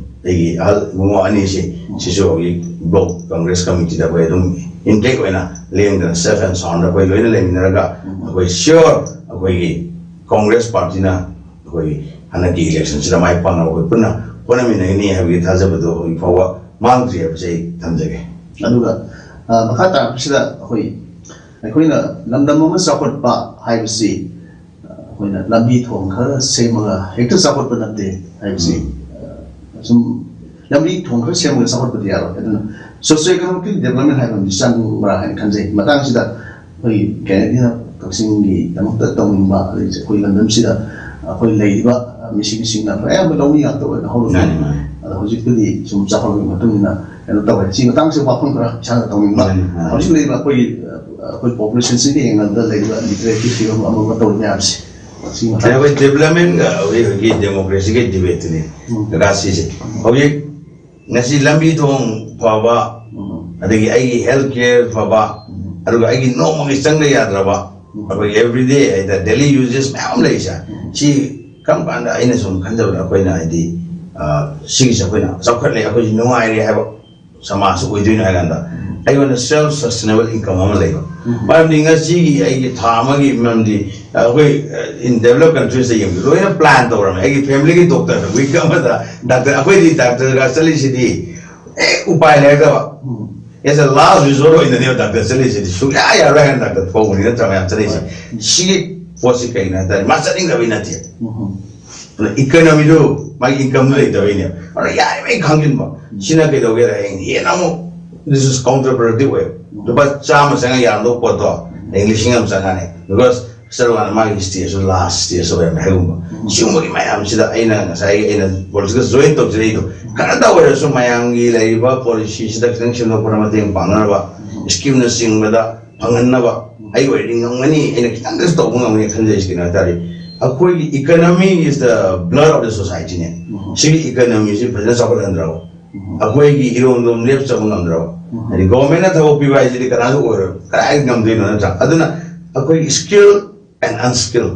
ꯑꯩꯒꯤ ꯑꯍꯜ ꯏꯕꯨꯡꯉꯣ ꯑꯅꯤꯁꯤ, ꯁꯤꯁꯨ ꯍꯧꯖꯤꯛ ꯕ꯭ꯂꯣꯛ ꯀꯪꯒ꯭ꯔꯦꯁ ꯀꯃꯤꯇꯤꯗ ꯑꯩꯈꯣꯏ ꯑꯗꯨꯝ ꯏꯟꯇꯦꯛ ꯑꯣꯏꯅ ꯂꯦꯡꯗꯅ safe and sound ꯑꯩꯈꯣꯏ ꯂꯣꯏꯅ ꯂꯩꯃꯤꯟꯅꯔꯒ ꯎꯝ꯫ ꯑꯩꯈꯣꯏ sure ꯑꯩꯈꯣꯏꯒꯤ ꯀꯪꯒ꯭ꯔꯦꯁ ꯄꯥꯔꯇꯤꯅ ꯑꯩꯈꯣꯏ ꯍꯟꯗꯛꯀꯤ ꯏꯂꯦꯛꯁꯟꯁꯤꯗ ꯃꯥꯏ ꯄꯥꯛꯅꯕ ꯑꯩꯈꯣꯏ ꯄꯨꯟꯅ ꯍꯣꯠꯅꯃꯤꯟꯅꯒꯅꯤ ꯍꯥꯏꯕꯒꯤ ꯊꯥꯖꯕꯗꯨ ꯍꯧꯖꯤꯛ ꯐꯥꯎꯕ ꯃꯥꯡꯗ꯭ꯔꯤ ꯍꯥꯏꯕꯁꯤ ꯑꯩ ꯊꯝꯖꯒꯦ꯫ ꯑꯗꯨꯒ, ꯑ, ꯃꯈꯥ ꯇꯥꯔꯛꯄꯁꯤꯗ ꯑꯩꯈꯣꯏ, ꯑꯩꯈꯣꯏꯅ ꯂꯝꯗꯝ ꯑꯃ ꯆꯥꯎꯈꯠꯄ ꯍꯥꯏꯕꯁꯤ, ꯑ, ꯑꯩꯈꯣꯏꯅ ꯂꯝꯕꯤ ꯊꯣꯡ ꯈꯔ ꯁꯦꯝꯃꯒ ꯍꯦꯛꯇ ꯆꯥꯎꯈꯠꯄ ꯅꯠꯇꯦ ꯍꯥꯏꯕꯁꯤ, ꯎꯝ꯫ ꯑ, ꯁꯨꯝ ꯂꯝꯕꯤ ꯊꯣꯡ ꯈꯔ ꯁꯦꯝꯃꯒ ꯆꯥꯎꯈꯠꯄꯗꯤ ꯌꯥꯔꯣꯏ꯫ ꯑꯗꯨꯅ socio economic development ꯍꯥꯏꯕ ꯑꯃꯗꯤ ꯆꯪꯕ꯭ꯔꯥ ꯍꯥꯏꯅ ꯈꯟꯖꯩ꯫ ꯃꯇꯥꯡꯁꯤꯗ ꯑꯩꯈꯣꯏ ꯀꯩꯅꯣꯅ ꯀꯛꯆꯤꯡꯒꯤꯗꯃꯛꯇ ꯇꯧꯅꯤꯡꯕ, ꯑꯗꯩ ꯑꯩꯈꯣꯏ ꯂꯝꯗꯝꯁꯤꯗ ꯑꯩꯈꯣꯏ ꯂꯩꯔꯤꯕ ꯃꯤꯁꯤꯡꯁꯤꯡꯅ ꯑꯌꯥꯝꯕ ꯂꯧꯃꯤ ꯉꯥꯛꯇ ꯑꯣꯏꯅ ꯍꯧꯔꯕꯅꯤ꯫ ꯃꯥꯅꯤ, ꯃꯥꯅꯤ꯫ ꯑꯗꯣ ꯍꯧꯖꯤꯛꯄꯨꯗꯤ ꯁꯨꯝ ꯆꯥꯎꯈꯠꯂꯛꯄꯒꯤ ꯃꯇꯨꯡ ꯏꯟꯅ ꯀꯩꯅꯣ ꯇꯧꯔꯦ꯫ ꯁꯤ ꯃꯇꯥꯡꯁꯤꯗ ꯋꯥꯐꯝ ꯈꯔ ꯏꯁꯥꯅ ꯇꯧꯅꯤꯡꯕ꯫ ꯃꯥꯅꯤ, ꯃꯥꯅꯤ꯫ ꯍꯧꯖꯤꯛ ꯂꯩꯔꯤꯕ ꯑꯩꯈꯣꯏꯒꯤ, ꯑ, ꯑꯩꯈꯣꯏ ꯄꯣꯄꯨꯂꯦꯁꯟꯁꯤꯒ ꯌꯦꯡꯅꯕꯗ ꯂꯩꯔꯤꯕ ꯂꯤꯇꯔꯦꯁꯤ ꯐꯤꯕꯝ ꯑꯃ ꯑꯃ ꯇꯧꯔꯤ ꯃꯌꯥꯝꯁꯦ꯫ ꯁꯤ ꯃꯇꯥꯡ ꯑꯩꯈꯣꯏ ꯗꯤꯕꯂꯞꯃꯦꯟꯒ ꯍꯧꯖꯤꯛ ꯍꯧꯖꯤꯛꯀꯤ ꯗꯦꯃꯣꯀ꯭ꯔꯦꯁꯤꯒꯤ ꯗꯤꯕꯦꯠꯇꯨꯅꯤ꯫ ꯎꯝ꯫ ꯀꯀꯥ ꯁꯤꯁꯦ꯫ ꯍꯧꯖꯤꯛ ꯉꯁꯤ ꯂꯝꯕꯤ ꯊꯣꯡ ꯐꯕ, ꯎꯝ꯫ ꯑꯗꯒꯤ ꯑꯩꯒꯤ health care ꯐꯕ, ꯎꯝ꯫ ꯑꯗꯨꯒ ꯑꯩꯒꯤ ꯅꯣꯡꯃꯒꯤ ꯆꯪꯗ ꯌꯥꯗ꯭ꯔꯕ, ꯎꯝ꯫ ꯑꯩꯈꯣꯏ everyday ꯍꯥꯏꯇꯥꯔꯦ, daily uses ꯃꯌꯥꯝ ꯂꯩꯁꯦ꯫ ꯎꯝ꯫ ꯁꯤ ꯀꯔꯝ ꯀꯥꯟꯗ, ꯑꯩꯅ ꯁꯨꯝ ꯈꯟꯖꯕꯗ ꯑꯩꯈꯣꯏꯅ ꯍꯥꯏꯗꯤ, ꯑ, ꯁꯤꯒꯤꯁꯦ ꯑꯩꯈꯣꯏꯅ ꯆꯥꯎꯈꯠꯂꯦ, ꯑꯩꯈꯣꯏꯁꯤ ꯅꯨꯡꯉꯥꯏꯔꯦ ꯍꯥꯏꯕ ꯁꯃꯥꯖ ꯑꯣꯏꯗꯣꯏꯅꯣ ꯍꯥꯏ ꯀꯥꯟꯗ ꯑꯩꯉꯣꯟꯗ ꯁꯦꯜꯐ ꯁꯁꯇꯦꯅꯦꯕꯜ ꯏꯟꯀꯝ ꯑꯃ ꯂꯩꯕ꯫ ꯃꯔꯝꯗꯤ ꯉꯁꯤꯒꯤ ꯑꯩꯒꯤ ꯊꯥ ꯑꯃꯒꯤ, ꯃꯔꯝꯗꯤ ꯑꯩꯈꯣꯏ ꯏꯟ ꯗꯦꯕꯂꯞ ꯀꯟꯇ꯭ꯔꯤꯁꯇ ꯌꯦꯡꯕ ꯂꯣꯏꯅ ꯄ꯭ꯂꯥꯟ ꯇꯧꯔꯝꯃꯦ꯫ ꯑꯩꯒꯤ ꯐꯦꯃꯤꯂꯤꯒꯤ ꯗꯣꯛꯇꯔ ꯋꯤꯛ ꯑꯃꯗ ꯗꯥꯛꯇꯔ, ꯑꯩꯈꯣꯏꯗꯤ ꯗꯥꯛꯇꯔꯒ ꯆꯠꯂꯤꯁꯤꯗꯤ ꯑꯦ ꯎꯄꯥꯏ ꯂꯩꯔꯛꯇꯕ꯫ ꯑꯦꯁ ꯑꯦ ꯂꯥꯁ ꯔꯤꯁꯣꯔꯠ ꯑꯣꯏꯅꯅꯦꯕ ꯗꯥꯛꯇꯔ ꯆꯠꯂꯤꯁꯤꯗꯤ꯫ ꯁꯨꯡꯌꯥ ꯌꯥꯔꯣꯏ ꯍꯥꯏꯅ ꯗꯥꯛꯇꯔ ꯀꯧꯕꯅꯤ ꯅꯠꯇ꯭ꯔꯥ ꯃꯌꯥꯝ ꯆꯠꯂꯤꯁꯦ꯫ ꯁꯤꯒꯤ ꯄꯣꯠꯁꯤ ꯀꯩꯅꯣ ꯍꯥꯏ ꯇꯥꯔꯗꯤ ꯃꯥ ꯆꯠꯅꯤꯡꯗꯕꯩ ꯅꯠꯇꯦ꯫ ꯑꯗꯨꯅ ꯏꯀꯅꯣꯃꯤꯗꯨ, ꯃꯥꯒꯤ ꯏꯟꯀꯝꯗꯨ ꯂꯩꯇꯕꯩꯅꯦ꯫ ꯑꯗꯨꯅ ꯌꯥꯔꯤꯉꯩ ꯈꯪꯖꯤꯟꯕ꯫ ꯁꯤꯅ ꯀꯩꯗꯧꯒꯦꯗ ꯍꯌꯦꯡ ꯍꯦꯟꯅ ꯑꯃꯨꯛ this is counterproductive ꯑꯣꯏ꯫ ꯂꯨꯄꯥ ꯆꯥꯝꯃ ꯆꯪꯉ ꯌꯥꯔꯝꯗꯧꯕ ꯄꯣꯠꯇꯣ ꯍꯌꯦꯡ ꯂꯤꯁꯤꯡ ꯑꯃ ꯆꯪꯉꯅꯤ꯫ Because ꯆꯠꯂꯨꯀꯥꯟꯗ ꯃꯥꯒꯤ ꯁ꯭ꯇꯦꯖꯁꯨ ꯂꯥꯁ ꯁ꯭ꯇꯦꯖ ꯑꯣꯏꯔꯝꯃꯦ ꯍꯥꯏꯒꯨꯝꯕ꯫ ꯁꯤꯒꯨꯝꯕꯒꯤ ꯃꯌꯥꯝꯁꯤꯗ ꯑꯩꯅ ꯉꯁꯥꯏꯒꯤ ꯑꯩꯅ ꯄꯣꯂꯤꯇꯤꯀꯦꯜ ꯖꯣꯏꯟ ꯇꯧꯖꯔꯛꯏꯗꯣ ꯈꯔꯇ ꯑꯣꯏꯔꯁꯨ ꯃꯌꯥꯝꯒꯤ ꯂꯩꯔꯤꯕ ꯄꯣꯂꯤꯁꯤꯁꯤꯗ ꯈꯤꯇꯪ ꯁꯦꯝꯗꯣꯛꯄꯗ ꯃꯇꯦꯡ ꯄꯥꯡꯅꯅꯕ, ꯁ꯭ꯀꯤꯝꯅꯆꯤꯡꯕꯗ ꯐꯪꯍꯟꯅꯕ ꯑꯩ ꯑꯣꯏꯔꯗꯤ ꯉꯝꯒꯅꯤ, ꯑꯩꯅ ꯈꯤꯇꯪꯗꯁꯨ ꯇꯧꯕ ꯉꯝꯒꯅꯤ ꯈꯟꯖꯩꯁꯤ ꯀꯩꯅꯣ ꯍꯥꯏ ꯇꯥꯔꯗꯤ ꯑꯩꯈꯣꯏꯒꯤ economy is the blood of the society ꯅꯦ꯫ ꯁꯤꯒꯤ economy ꯁꯤ ꯐꯖꯅ ꯆꯥꯎꯈꯠꯍꯟꯗ꯭ꯔꯕ ꯑꯩꯈꯣꯏꯒꯤ ꯏꯔꯣꯝꯗꯣꯝ ꯂꯦꯞꯆꯕ ꯉꯝꯗ꯭ꯔꯕ ꯍꯥꯏꯗꯤ ꯒꯣꯔꯃꯦꯟꯅ ꯊꯕꯛ ꯄꯤꯕ ꯍꯥꯏꯁꯤꯗꯤ ꯀꯅꯥꯁꯨ ꯑꯣꯏꯔꯣꯏ, ꯀꯗꯥꯏ ꯉꯝꯗꯣꯏꯅꯣ ꯅꯠꯇ꯭ꯔꯥ? ꯑꯗꯨꯅ ꯑꯩꯈꯣꯏꯒꯤ ꯁ꯭ꯀꯤꯜ ꯑꯦꯟ ꯑꯟꯁ꯭ꯀꯤꯜ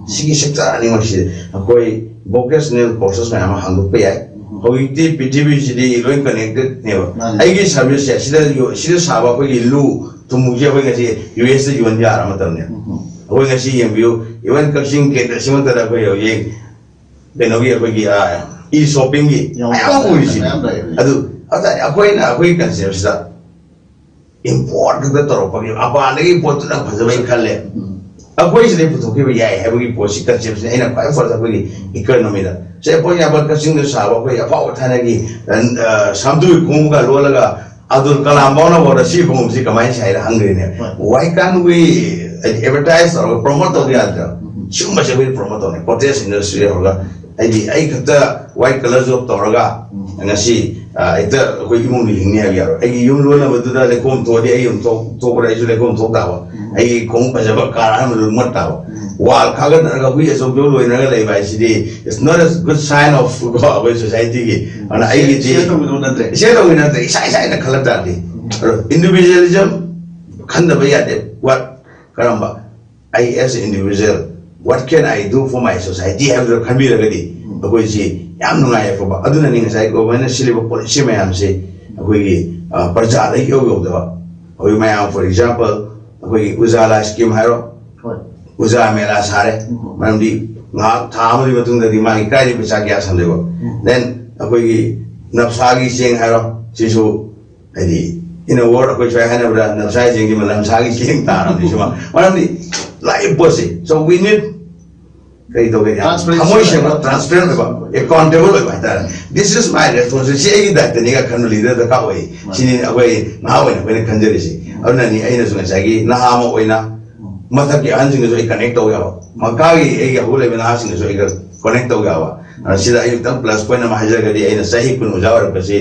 ꯁꯤꯒꯤ ꯁꯦꯛꯇꯔ ꯑꯅꯤꯃꯛꯁꯤ ꯑꯩꯈꯣꯏ ꯚꯣꯀꯦꯁꯅꯦꯜ ꯀꯣꯔꯁꯦꯁ ꯃꯌꯥꯝ ꯑꯃ ꯍꯥꯡꯗꯣꯛꯄ ꯌꯥꯏ꯫ ꯍꯧꯖꯤꯛꯇꯤ ꯄ꯭ꯔꯤꯊꯤꯕꯤꯁꯤꯗꯤ ꯂꯣꯏ ꯀꯅꯦꯛꯇꯦꯗꯅꯦꯕ꯫ ꯃꯥꯅꯤ꯫ ꯑꯩꯒꯤ ꯁꯥꯔꯚꯤꯁꯁꯦ ꯁꯤꯗ ꯌꯣ-, ꯁꯤꯗ ꯁꯥꯕ ꯑꯩꯈꯣꯏꯒꯤ ꯂꯨ ꯊꯨꯝꯃꯣꯛꯁꯦ ꯑꯩꯈꯣꯏ ꯉꯁꯤ ꯌꯨ ꯑꯦꯁꯇ ꯌꯣꯟ ꯌꯥꯔ ꯃꯇꯝꯅꯦ꯫ ꯑꯩꯈꯣꯏ ꯉꯁꯤ ꯌꯦꯡꯕꯤꯌꯨ, ꯏꯚꯟ ꯀꯛꯆꯤꯡ ꯀꯦꯟꯗ꯭ꯔꯁꯤꯃꯛꯇꯗ ꯑꯩꯈꯣꯏ ꯍꯧꯖꯤꯛ ꯀꯩꯅꯣꯒꯤ ꯑꯩꯈꯣꯏꯒꯤ ꯏ ꯁꯣꯞꯄꯤꯡꯒꯤ ꯌꯥꯝ ꯃꯌꯥꯝ ꯑꯃ ꯎꯔꯤꯁꯤꯅꯤ꯫ ꯃꯌꯥꯝ ꯂꯩꯔꯦ꯫ ꯑꯗꯨ ꯑꯗꯨ ꯇꯥꯔꯗꯤ ꯑꯩꯈꯣꯏꯅ ꯑꯩꯈꯣꯏꯒꯤ ꯀꯟꯁꯦꯞꯁꯤꯗ ꯏꯝꯄꯣꯔꯠ ꯈꯛꯇ ꯇꯧꯔꯛꯄꯒꯤ ꯃꯄꯥꯟꯗꯒꯤ ꯄꯣꯠꯇꯨꯅ ꯐꯖꯕꯩ ꯈꯜꯂꯦ꯫ ꯑꯩꯈꯣꯏ ꯁꯤꯗꯩ ꯄꯨꯊꯣꯛꯈꯤꯕ ꯌꯥꯏ ꯍꯥꯏꯕꯒꯤ ꯄꯣꯠꯁꯤ ꯀꯟꯁꯦꯞꯁꯤꯅ ꯑꯩꯅ ꯈ꯭ꯋꯥꯏ ꯐꯥꯔꯁ ꯑꯩꯈꯣꯏꯒꯤ ꯏꯀꯣꯅꯣꯃꯤꯗ ꯁꯦ, for example, ꯀꯛꯆꯤꯡꯗ ꯁꯥꯕ ꯑꯩꯈꯣꯏ ꯑꯐꯥꯎꯕ ꯊꯥꯏꯅꯒꯤ, ꯑ, ꯁꯥꯝꯇꯨꯒꯤ ꯈꯣꯡꯎꯞꯀ ꯂꯣꯜꯂꯒ ꯑꯗꯨꯜ ꯀꯂꯥꯝ ꯐꯥꯎꯅ ꯐꯥꯎꯗ ꯁꯤ ꯈꯣꯡꯎꯞꯁꯤ ꯀꯃꯥꯏꯅ ꯁꯥꯏꯅ ꯍꯪꯈ꯭ꯔꯤꯅꯦ꯫ Why can't we advertise ꯇꯧꯔꯒ ꯄ꯭ꯔꯣꯃꯣꯠ ꯇꯧꯕ ꯌꯥꯗ꯭ꯔꯥ? ꯁꯤꯒꯨꯝꯕꯁꯦ ꯑꯩꯈꯣꯏ ꯄ꯭ꯔꯣꯃꯣꯠ ꯇꯧꯅꯤ, ꯀꯣꯇꯦꯖ ꯏꯟꯗꯁꯇ꯭ꯔꯤ ꯍꯧꯔꯒ ꯍꯥꯏꯗꯤ ꯑꯩ ꯈꯛꯇ ꯋꯥꯏꯠ ꯀꯂꯔ ꯖꯣꯕ ꯇꯧꯔꯒ ꯉꯁꯤ, ꯑ, ꯍꯦꯛꯇ ꯑꯩꯈꯣꯏ ꯏꯃꯨꯡꯗ ꯍꯤꯡꯅꯤ ꯍꯥꯏꯕ ꯌꯥꯔꯣꯏ꯫ ꯑꯩꯒꯤ ꯌꯨꯝ ꯂꯣꯟꯅꯕꯗꯨꯗ ꯂꯩꯈꯣꯝ ꯊꯣꯛꯑꯗꯤ ꯑꯩ ꯌꯨꯝ ꯊꯣꯛ-, ꯊꯣꯛꯄꯗ ꯑꯩꯁꯨ ꯂꯩꯈꯣꯝ ꯊꯣꯛ ꯇꯥꯕ꯫ ꯑꯩꯒꯤ ꯈꯣꯡꯎꯞ ꯐꯖꯕ ꯀꯥꯔ ꯑꯃꯗꯨ ꯃꯣꯠ ꯇꯥꯕ꯫ ꯋꯥꯜ ꯈꯥꯒꯠꯅꯔꯒ ꯍꯨꯏ ꯑꯆꯧꯕ ꯂꯣꯏꯅꯔꯒ ꯂꯩꯕ ꯍꯥꯏꯁꯤꯗꯤ it's not a good sign of ꯀꯣ ꯑꯩꯈꯣꯏ ꯁꯣꯁꯥꯏꯇꯤꯒꯤ꯫ ꯑꯗꯨꯅ ꯑꯩꯒꯤꯗꯤ ꯁꯤꯌꯔ ꯇꯧꯕꯤꯗꯧ ꯅꯠꯇ꯭ꯔꯦ꯫ ꯁꯤꯌꯔ ꯇꯧꯕꯤ ꯅꯠꯇ꯭ꯔꯦ, ꯏꯁꯥ ꯏꯁꯥ ꯍꯥꯏꯅ ꯈꯜꯂꯛ ꯇꯥꯔꯗꯤ꯫ ꯑꯗꯣ ꯏꯟꯗꯤꯚꯤꯖꯨꯋꯦꯂꯤꯖꯝ ꯈꯟꯗꯕ ꯌꯥꯗꯦ꯫ ꯋꯥꯠ ꯀꯔꯝꯕ ꯑꯩ as a individual, what can I do for my society ꯍꯥꯏꯕꯗꯨ ꯈꯟꯕꯤꯔꯒꯗꯤ ꯑꯩꯈꯣꯏꯁꯤ ꯌꯥꯝ ꯅꯨꯡꯉꯥꯏ ꯑꯐꯕ꯫ ꯑꯗꯨꯅꯅꯤ ꯉꯁꯥꯏ ꯒꯣꯚꯔꯟꯃꯦꯟꯅ ꯁꯤꯜꯂꯤꯕ ꯄꯣꯂꯤꯁꯤ ꯃꯌꯥꯝꯁꯤ ꯑꯩꯈꯣꯏꯒꯤ ꯑ, ꯄ꯭ꯔꯖꯥꯗ ꯏꯌꯧ ꯌꯧꯗꯕ, ꯑꯩꯈꯣꯏ ꯃꯌꯥꯝ, for example, ꯑꯩꯈꯣꯏꯒꯤ ꯎꯖꯥꯂꯥ scheme ꯍꯥꯏꯔꯣ, ꯍꯣꯏ꯫ ꯎꯖꯥ ꯃꯦꯂꯥ ꯁꯥꯔꯦ꯫ ꯎꯝ꯫ ꯃꯔꯝꯗꯤ ꯉꯥꯏꯍꯥꯛ ꯊꯥ ꯑꯃꯒꯤ ꯃꯇꯨꯡꯗꯗꯤ ꯃꯥꯒꯤ ꯀꯥꯏꯗꯒꯤ ꯄꯩꯁꯥ ꯀꯌꯥ ꯁꯟꯗꯣꯏꯕ? ꯎꯝ꯫ Then ꯑꯩꯈꯣꯏꯒꯤ ꯅꯞꯁꯥꯒꯤ ꯆꯦꯡ ꯍꯥꯏꯔꯣ, ꯁꯤꯁꯨ ꯍꯥꯏꯗꯤ, in a word, ꯑꯩꯈꯣꯏ ꯁ꯭ꯋꯥꯏ ꯍꯥꯏꯅꯕꯗ ꯅꯞꯁꯥꯒꯤ ꯆꯦꯡꯁꯤ ꯅꯞꯁꯥꯒꯤ ꯆꯦꯡ ꯇꯥꯔꯕꯅꯤ ꯁꯤꯃ꯫ ꯃꯔꯝꯗꯤ ꯂꯥꯛꯏ ꯄꯣꯠꯁꯤ, so we need ꯀꯔꯤ ꯇꯧꯒꯦ? ꯌꯥꯝ Transparency. ꯊꯃꯣꯏ ꯁꯦꯡꯕ, transparent ꯑꯣꯏꯕ, accountable ꯑꯣꯏꯕ ꯍꯥꯏꯇꯥꯔꯦ꯫ This is my responsibility, ꯁꯤ ꯑꯩꯒꯤ ꯗꯥꯏꯇꯅꯤꯒ ꯈꯟꯕ ꯂꯤꯗꯔ ꯗꯔꯀꯥꯔ ꯑꯣꯏ꯫ ꯃꯥꯅꯤ꯫ ꯁꯤꯅꯤ ꯑꯩꯈꯣꯏ ꯅꯍꯥ ꯑꯣꯏꯅ ꯑꯩꯈꯣꯏꯅ ꯈꯟꯖꯔꯤꯁꯤ꯫ ꯑꯗꯨꯅꯅꯤ ꯑꯩꯅꯁꯨ ꯉꯁꯥꯏꯒꯤ ꯅꯍꯥ ꯑꯃ ꯑꯣꯏꯅ ꯃꯊꯛꯀꯤ ꯑꯍꯟꯁꯤꯡꯒꯁꯨ ꯑꯩ connect ꯇꯧ ꯌꯥꯕ, ꯃꯈꯥꯒꯤ ꯑꯩꯒꯤ ꯍꯧꯒꯠꯂꯛꯏꯕ ꯅꯍꯥꯁꯤꯡꯒꯁꯨ ꯑꯩꯒ connect ꯇꯧ ꯌꯥꯕ꯫ ꯑꯗꯨꯅ ꯁꯤꯗ ꯑꯩ ꯈꯤꯇꯪ plus point ꯑꯃ ꯍꯥꯏꯖꯔꯒꯗꯤ, ꯑꯩꯅ ꯆꯍꯤ ꯀꯨꯟ ꯑꯣꯖꯥ ꯑꯣꯏꯔꯛꯄꯁꯤ,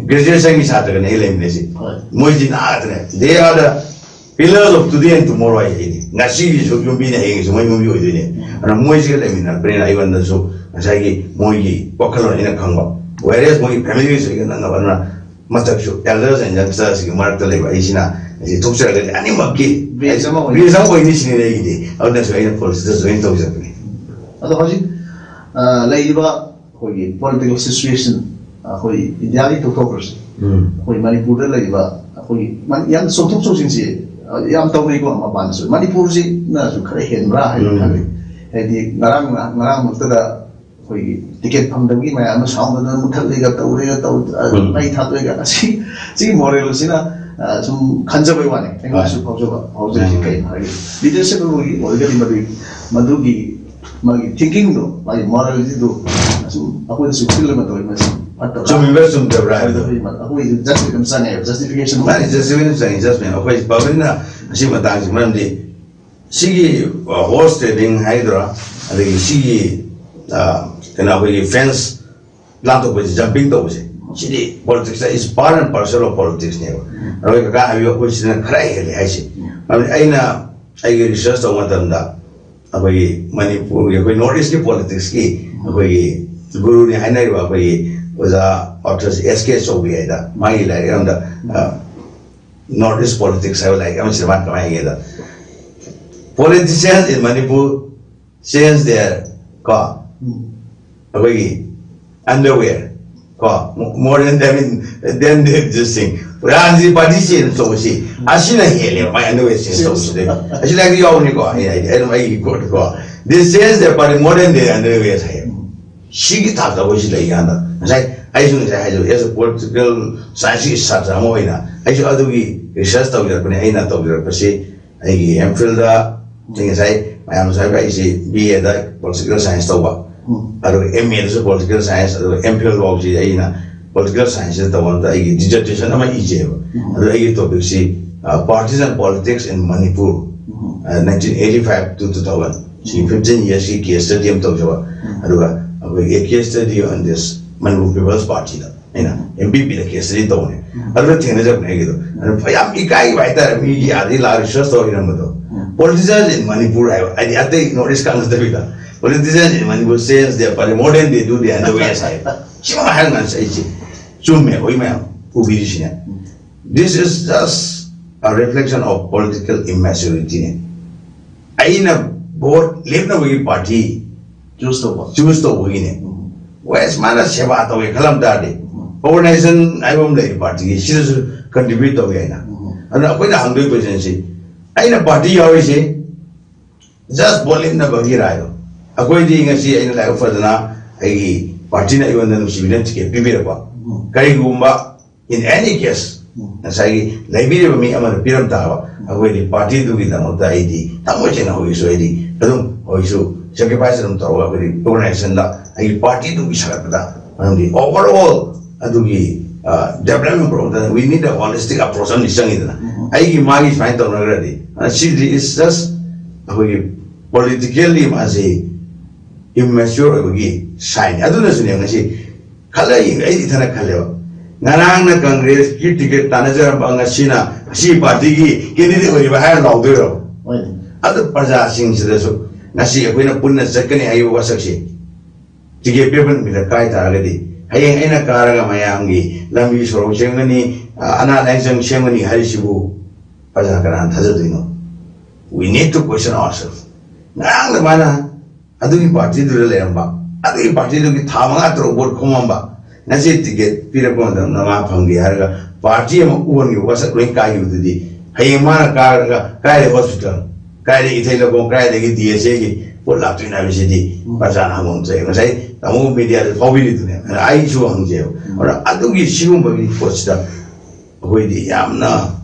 graduationꯒꯤ ꯁꯥꯇ꯭ꯔꯒꯅꯤ ꯑꯩ ꯂꯩꯃꯤꯟꯅꯩꯁꯤ꯫ ꯍꯣꯏ꯫ ꯃꯣꯏꯁꯤ ꯅꯍꯥ ꯉꯥꯛꯇꯅꯦ, they are the pillars of today and tomorrow ꯍꯥꯏꯁꯤꯅꯤ꯫ ꯉꯁꯤꯒꯤꯁꯨ ꯌꯨꯝꯕꯤꯅꯤ, ꯍꯌꯦꯡꯒꯤꯁꯨ ꯃꯣꯏ ꯌꯨꯝꯕꯤ ꯑꯣꯏꯗꯣꯏꯅꯤ꯫ ꯑꯗꯨꯅ ꯃꯣꯏꯁꯤꯒ ꯂꯩꯃꯤꯟꯅꯔꯛꯄꯅꯤꯅ ꯑꯩꯉꯣꯟꯗꯁꯨ ꯉꯁꯥꯏꯒꯤ ꯃꯣꯏꯒꯤ ꯋꯥꯈꯜꯂꯣꯟ ꯑꯩꯅ ꯈꯪꯕ, whereas ꯃꯣꯏꯒꯤ familyꯒꯤꯁꯨ ꯑꯩꯒ ꯅꯛꯅꯕ꯫ ꯑꯗꯨꯅ ꯃꯊꯛꯁꯨ elders and youngstersꯀꯤ ꯃꯔꯛꯇ ꯂꯩꯕ ꯑꯩꯁꯤꯅ, ꯑꯩꯁꯤ ꯊꯣꯛꯆꯔꯒꯗꯤ ꯑꯅꯤꯃꯛꯀꯤ Bridge ꯑꯃ ꯑꯣꯏꯅꯤ꯫ Bridge ꯑꯃ ꯑꯣꯏꯅꯤ ꯁꯤꯅꯤ ꯑꯩꯒꯤꯗꯤ꯫ ꯑꯗꯨꯅꯁꯨ ꯑꯩꯅ politicsꯇ join ꯇꯧꯖꯕꯅꯤ꯫ ꯑꯗꯣ ꯍꯧꯖꯤꯛ ꯑ, ꯂꯩꯔꯤꯕ ꯑꯩꯈꯣꯏꯒꯤ political situation, ꯑꯩꯈꯣꯏ ꯏꯟꯗꯤꯌꯥꯒꯤ ꯇꯣꯛꯊꯣꯛꯈ꯭ꯔꯁꯤ, ꯎꯝ꯫ ꯑꯩꯈꯣꯏ ꯃꯅꯤꯄꯨꯔꯗ ꯂꯩꯔꯤꯕ ꯑꯩꯈꯣꯏꯒꯤ ꯃ-, ꯌꯥꯝ ꯆꯣꯡꯊꯣꯛ ꯆꯣꯡꯁꯤꯟꯁꯤ, ꯑ, ꯌꯥꯝ ꯇꯧꯅꯩꯀꯣ ꯃꯄꯥꯟꯗꯁꯨ꯫ ꯃꯅꯤꯄꯨꯔꯁꯤꯅꯁꯨ ꯈꯔ ꯍꯦꯟꯕ꯭ꯔꯥ ꯍꯥꯏꯅ ꯎꯝ꯫ ꯈꯜꯂꯤ꯫ ꯍꯥꯏꯗꯤ ꯉꯔꯥꯡ ꯉꯔꯥꯡꯃꯛꯇꯗ ꯑꯩꯈꯣꯏꯒꯤ ticket ꯐꯪꯗꯕꯒꯤ ꯃꯌꯥꯝ ꯑꯃ ꯁꯥꯎꯅꯗꯅ ꯃꯨꯊꯠꯂꯦꯒ ꯇꯧꯔꯦꯒ ꯇꯧ-, ꯑ, ꯎꯝ꯫ ꯃꯩ ꯊꯥꯗꯣꯛꯑꯦꯒ, ꯑꯁꯤ, ꯁꯤꯒꯤ moralꯁꯤꯅ, ꯑ, ꯁꯨꯝ ꯈꯟꯖꯕꯩ ꯋꯥꯅꯤ, ꯑꯩꯉꯣꯟꯗꯁꯨ ꯍꯣꯏ꯫ ꯐꯥꯎꯖꯕ, ꯐꯥꯎꯖꯔꯤꯁꯤ ꯎꯝ꯫ ꯀꯩꯅꯣ ꯍꯥꯏꯔꯗꯤ, leadership ꯑꯃꯒꯤ ꯑꯣꯏꯔꯒꯗꯤ ꯃꯗꯨꯒꯤ, ꯃꯗꯨꯒꯤ ꯃꯥꯒꯤ thinkingꯗꯣ, ꯃꯥꯒꯤ moralityꯗꯣ ꯁꯨꯝ ꯑꯩꯈꯣꯏꯗꯁꯨ feel ꯑꯃ ꯇꯧꯋꯤ, ꯃꯁꯤ ꯐꯠꯇꯕ꯭ꯔꯥ? ꯆꯨꯝꯃꯤꯕ꯭ꯔꯥ ꯆꯨꯝꯗꯕ꯭ꯔꯥ ꯍꯥꯏꯕꯗꯣ꯫ ꯑꯩꯈꯣꯏ, ꯑꯩꯈꯣꯏ justice ꯑꯗꯨꯝ ꯆꯪꯉꯦꯕ, justification ꯑꯃ꯫ ꯃꯥꯅꯤ, justification ꯆꯪꯉꯤ, judgment꯫ ꯑꯩꯈꯣꯏ publicꯅ ꯑꯁꯤ ꯃꯇꯥꯡꯁꯤ, ꯃꯔꯝꯗꯤ ꯁꯤꯒꯤ, ꯑ, horse trading ꯍꯥꯏꯒꯗ꯭ꯔꯥ, ꯑꯗꯒꯤ ꯁꯤꯒꯤ, ꯑ, ꯀꯩꯅꯣ, ꯑꯩꯈꯣꯏꯒꯤ fence ꯂꯥꯟꯊꯣꯛꯄꯁꯤ, jumping ꯇꯧꯕꯁꯦ, ꯁꯤꯗꯤ politicsꯇ is part and parcel of politicsꯅꯦꯕ꯫ ꯑꯗꯨꯒ ꯀꯀꯥ ꯍꯥꯏꯕꯤꯌꯨ, ꯑꯩꯈꯣꯏ ꯁꯤꯗꯅ ꯈꯔ ꯍꯦꯜꯂꯦ ꯍꯥꯏꯁꯦ꯫ ꯃꯔꯝꯗꯤ ꯑꯩꯅ ꯑꯩꯒꯤ research ꯇꯧꯕ ꯃꯇꯝꯗ ꯑꯩꯈꯣꯏꯒꯤ ꯃꯅꯤꯄꯨꯔꯒꯤ, ꯑꯩꯈꯣꯏ North Eastꯀꯤ politicsꯀꯤ ꯑꯩꯈꯣꯏꯒꯤ ꯒꯨꯔꯨꯅꯤ ꯍꯥꯏꯅꯔꯤꯕ ꯑꯩꯈꯣꯏꯒꯤ ꯑꯣꯖꯥ ꯑꯥꯔꯊꯔ ꯑꯦꯁ ꯀꯦ ꯆꯧꯕꯤ ꯍꯥꯏꯗ, ꯃꯥꯒꯤ ꯂꯥꯏꯔꯤꯛ ꯑꯃꯗ, ꯑ, North East Politics ꯍꯥꯏꯕ ꯂꯥꯏꯔꯤꯛ ꯑꯃꯁꯤꯗ ꯃꯥꯅ ꯀꯃꯥꯏꯅ ꯍꯥꯏꯒꯦꯗ, "Politicians in Manipur change their" ꯀꯣ, ꯑꯩꯈꯣꯏꯒꯤ underwear, ꯀꯣ, more than, I mean, than the, this thing. ꯔꯥꯖꯅꯤꯇꯤ ꯄꯥꯔꯇꯤ ꯆꯦꯟꯖ ꯇꯧꯕꯁꯤ ꯑꯁꯤꯅ ꯍꯦꯜꯂꯦꯕ, ꯃꯥꯏ ꯑꯟꯗꯔ ꯋꯦ ꯆꯦꯟꯖ ꯇꯧꯕꯁꯤꯗꯩ꯫ ꯑꯁꯤ ꯂꯥꯏꯔꯤꯛꯇ ꯌꯥꯎꯕꯅꯤꯀꯣ, ꯑꯩ ꯍꯥꯏꯗꯤ ꯑꯗꯨꯝ ꯑꯩꯒꯤ ꯀꯣꯠꯇꯀꯣ, "They change their party more than they underway" ꯍꯥꯏꯌꯦꯕ꯫ ꯁꯤꯒꯤ ꯊꯥꯛꯇ ꯑꯩꯈꯣꯏ ꯁꯤ ꯂꯩꯀꯥꯟꯗ, ꯉꯁꯥꯏ ꯑꯩꯁꯨ ꯉꯁꯥꯏ ꯍꯥꯏꯖꯕ, as a political science ꯀꯤ ꯁꯥꯇ꯭ꯔ ꯑꯃ ꯑꯣꯏꯅ ꯑꯩꯁꯨ ꯑꯗꯨꯒꯤ ꯔꯤꯁꯔꯁ ꯇꯧꯖꯔꯛꯄꯅꯦ꯫ ꯑꯩꯅ ꯇꯧꯖꯔꯛꯄꯁꯤ ꯑꯩꯒꯤ ꯑꯦꯝ ꯐꯤꯜꯗ, ꯑꯩ ꯉꯁꯥꯏ ꯃꯌꯥꯝ ꯉꯁꯥꯏ ꯑꯩꯁꯦ ꯕꯤ ꯑꯦꯗ ꯄꯣꯂꯤꯇꯤꯀꯦꯜ ꯁꯥꯏꯟꯁ ꯇꯧꯕ, ꯑꯗꯨꯒ ꯑꯦꯝ ꯑꯦꯗꯁꯨ ꯄꯣꯂꯤꯇꯤꯀꯦꯜ ꯁꯥꯏꯟꯁ, ꯑꯗꯨꯒ ꯑꯦꯝ ꯐꯤꯜ ꯐꯥꯎꯕꯁꯤ ꯑꯩꯅ ꯄꯣꯂꯤꯇꯤꯀꯦꯜ ꯁꯥꯏꯟꯁꯁꯤꯗ ꯇꯧꯕ ꯃꯇꯝꯗ ꯑꯩꯒꯤ ꯗꯤꯖꯔꯇꯦꯁꯟ ꯑꯃ ꯏꯖꯩꯕ꯫ ꯑꯗꯨ ꯑꯩꯒꯤ ꯇꯣꯄꯤꯛꯁꯤ, "Partisan Politics in Manipur, nineteen eighty five to two thousand", ꯁꯤ ꯐꯤꯐꯇꯤꯟ ꯌꯔꯁꯀꯤ ꯀꯦꯁ ꯁ꯭ꯇꯗꯤ ꯑꯃ ꯇꯧꯖꯕ꯫ ꯑꯗꯨꯒ ꯑꯩꯈꯣꯏꯒꯤ "A case study on this Manipur People's Party" ꯗ ꯑꯩꯅ ꯑꯦꯝ ꯄꯤ ꯄꯤꯗ ꯀꯦꯁ ꯁ꯭ꯇꯗꯤ ꯇꯧꯕꯅꯦ꯫ ꯑꯗꯨꯗ ꯊꯦꯡꯅꯖꯕꯅꯦ ꯑꯩꯒꯤꯗꯣ꯫ ꯑꯗꯨ ꯌꯥꯝ ꯏꯀꯥꯏꯕ ꯍꯥꯏꯇꯥꯔꯦ, ꯃꯤꯒꯤ ꯑꯥꯗꯒꯤ ꯂꯥꯛꯑ ꯔꯤꯁꯔꯁ ꯇꯧꯔ ꯏꯔꯝꯕꯗꯣ꯫ "Politicians in Manipur" ꯍꯥꯏꯕ, ꯍꯥꯏꯗꯤ ꯑꯇꯩ ꯅꯣꯔꯠ ꯏꯁ ꯀꯥꯡꯕꯨ ꯅꯠꯇꯕꯤꯗ, "Politicians in Manipur change their party more than they do the other ways" ꯍꯥꯏꯕ꯫ ꯁꯤꯃ ꯍꯥꯏꯔ ꯉꯥꯟꯁꯦ ꯑꯩꯁꯦ ꯆꯨꯝꯃꯦ, ꯑꯩꯈꯣꯏ ꯃꯌꯥꯝ ꯎꯕꯤꯔꯤꯁꯤꯅꯦ꯫ This is just a reflection of political immaturity ꯅꯦ꯫ ꯑꯩꯅ ꯚꯣꯠ ꯂꯦꯞꯅꯕꯒꯤ ꯄꯥꯔꯇꯤ ꯆꯨꯁ ꯇꯧꯕ꯫ ꯆꯨꯁ ꯇꯧꯕꯒꯤꯅꯦ꯫ ꯋꯦꯁ ꯃꯥꯅ ꯁꯦꯕꯥ ꯇꯧꯒꯦ ꯈꯜꯂꯝ ꯇꯥꯔꯗꯤ, ꯑꯣꯔꯒꯅꯥꯏꯖꯦꯁꯟ ꯍꯥꯏꯕ ꯑꯃ ꯂꯩꯔꯤ, ꯄꯥꯔꯇꯤꯒꯤ, ꯁꯤꯗꯁꯨ ꯀꯟꯇ꯭ꯔꯤꯕ꯭ꯌꯨꯠ ꯇꯧꯒꯦ ꯍꯥꯏꯅ꯫ ꯑꯗꯨꯅ ꯑꯩꯈꯣꯏꯅ ꯍꯪꯗꯣꯏ ꯀꯣꯏꯁꯟꯁꯤ, ꯑꯩꯅ ꯄꯥꯔꯇꯤ ꯌꯥꯎꯔꯤꯁꯦ ꯖꯁ ꯚꯣꯠ ꯂꯦꯞꯅꯕꯒꯤꯔꯥ ꯍꯥꯏꯕ꯫ ꯑꯩꯈꯣꯏꯗꯤ ꯉꯁꯤ ꯑꯩꯅ ꯂꯥꯏꯕꯛ ꯐꯗꯅ ꯑꯩꯒꯤ ꯄꯥꯔꯇꯤꯅ ꯑꯩꯉꯣꯟꯗ ꯅꯨꯡꯁꯤꯕꯤꯅ ꯇꯤꯀꯦꯠ ꯄꯤꯕꯤꯔꯛꯄ꯫ ꯀꯔꯤꯒꯨꯝꯕ, in any case, ꯉꯁꯥꯏꯒꯤ ꯂꯩꯕꯤꯔꯤꯕ ꯃꯤ ꯑꯃꯅ ꯄꯤꯔꯝ ꯇꯥꯕ, ꯑꯩꯈꯣꯏꯗꯤ ꯄꯥꯔꯇꯤꯗꯨꯒꯤꯗꯃꯛꯇ ꯑꯩꯗꯤ ꯊꯃꯣꯏ ꯁꯦꯡꯅ ꯍꯧꯖꯤꯛꯁꯨ ꯑꯩꯗꯤ ꯑꯗꯨꯝ ꯍꯧꯖꯤꯛꯁꯨ ꯁꯦꯀ꯭ꯔꯤꯐꯥꯏꯁ ꯑꯗꯨꯝ ꯇꯧꯔꯒ ꯑꯩꯈꯣꯏꯗꯤ ꯑꯣꯔꯒꯅꯥꯏꯖꯦꯁꯟꯗ ꯑꯩꯒꯤ ꯄꯥꯔꯇꯤꯗꯨꯒꯤ ꯁꯥꯒꯠꯄꯗ, ꯃꯔꯝꯗꯤ overall ꯑꯗꯨꯒꯤ, ꯑ, development program the we need a holistic approach ꯑꯃꯗꯤ ꯆꯪꯉꯤꯗꯅ꯫ ꯑꯩꯒꯤ ꯃꯥꯒꯤ ꯁꯨꯃꯥꯏꯅ ꯇꯧꯅꯈ꯭ꯔꯗꯤ, ꯑ, ꯁꯤꯗꯤ is just ꯑꯩꯈꯣꯏꯒꯤ ꯄꯣꯂꯤꯇꯤꯀꯦꯜꯂꯤ ꯃꯥꯁꯤ ꯏꯝꯃꯦꯆ꯭ꯌꯣꯔ ꯑꯣꯏꯕꯒꯤ ꯁꯥꯏꯟꯅꯤ꯫ ꯑꯗꯨꯅꯁꯨꯅꯦ ꯉꯁꯤ ꯈꯜꯂ ꯌꯦꯡ-, ꯑꯩ ꯏꯊꯟꯗ ꯈꯜꯂꯦꯕ, ꯉꯔꯥꯡꯅ ꯀꯪꯒ꯭ꯔꯦꯁꯀꯤ ꯇꯤꯀꯦꯠ ꯇꯥꯟꯅꯖꯔꯝꯕ ꯉꯁꯤꯅ ꯑꯁꯤ ꯄꯥꯔꯇꯤꯒꯤ ꯀꯦꯟꯗꯤꯗꯦꯠ ꯑꯣꯏꯔꯤꯕ ꯍꯥꯏꯔ ꯂꯥꯎꯗꯣꯏꯔꯣ? ꯑꯗꯨ ꯄ꯭ꯔꯖꯥꯁꯤꯡꯁꯤꯗꯁꯨ ꯉꯁꯤ ꯑꯩꯈꯣꯏꯅ ꯄꯨꯟꯅ ꯆꯠꯀꯅꯤ ꯍꯥꯏꯔꯤꯕ ꯋꯥꯁꯛꯁꯤ ꯇꯤꯀꯦꯠ ꯄꯤꯔꯛꯄ ꯅꯨꯃꯤꯠꯇ ꯀꯥꯏ ꯇꯥꯔꯒꯗꯤ, ꯍꯌꯦꯡ ꯑꯩꯅ ꯀꯥꯔꯒ ꯃꯌꯥꯝꯒꯤ ꯂꯝꯕꯤ ꯁꯣꯔꯣꯛ ꯁꯦꯝꯒꯅꯤ, ꯑ, ꯑꯅꯥ ꯂꯥꯏꯌꯦꯡ ꯁꯪ ꯁꯦꯝꯒꯅꯤ ꯍꯥꯏꯔꯤꯁꯤꯕꯨ ꯄ꯭ꯔꯖꯥ ꯀꯅꯥꯅ ꯊꯥꯖꯗꯣꯏꯅꯣ? We need to question ourselves. ꯉꯔꯥꯡꯗ ꯃꯥꯅ ꯑꯗꯨꯒꯤ ꯄꯥꯔꯇꯤꯗꯨꯗ ꯂꯩꯔꯝꯕ, ꯑꯗꯨꯒꯤ ꯄꯥꯔꯇꯤꯗꯨꯒꯤ ꯊꯥ ꯃꯉꯥ ꯇꯔꯨꯛ ꯚꯣꯠ ꯈꯣꯝꯃꯝꯕ, ꯉꯁꯤ ꯇꯤꯀꯦꯠ ꯄꯤꯔꯛꯄ ꯃꯇꯝꯗ ꯃꯥ ꯐꯪꯗꯦ ꯍꯥꯏꯔꯒ ꯄꯥꯔꯇꯤ ꯑꯃ ꯑꯣꯟꯈꯤꯕ, ꯋꯥꯁꯛ ꯂꯣꯏ ꯀꯥꯏꯈꯤꯕꯗꯨꯗꯤ, ꯍꯌꯦꯡ ꯃꯥꯅ ꯀꯥꯔꯒ ꯀꯥꯏꯗ ꯍꯣꯁꯄꯤꯇꯥꯜ, ꯀꯥꯏꯗ ꯏꯊꯩ ꯂꯧꯈꯣꯡ, ꯀꯥꯏꯗꯒꯤ ꯗꯤ ꯑꯦꯁ ꯑꯦꯒꯤ ꯄꯣꯠ ꯂꯥꯛꯇꯣꯏꯅꯣ ꯍꯥꯏꯕꯁꯤꯗꯤ ꯎꯝ꯫ ꯄ꯭ꯔꯖꯥꯅ ꯍꯪꯕ ꯑꯃ ꯊꯣꯛꯑꯦ꯫ ꯉꯁꯥꯏ ꯇꯥꯃꯣ ꯃꯦꯗꯤꯌꯥꯗ ꯐꯥꯎꯕꯤꯔꯤꯗꯨꯅꯦ꯫ ꯑꯗꯨꯅ ꯑꯩꯁꯨ ꯍꯪꯖꯩꯕ꯫ ꯎꯝ꯫ ꯑꯗꯨꯅ ꯑꯗꯨꯒꯤ ꯁꯤꯒꯨꯝꯕꯒꯤ ꯄꯣꯠꯁꯤꯗ ꯑꯩꯈꯣꯏꯗꯤ ꯌꯥꯝꯅ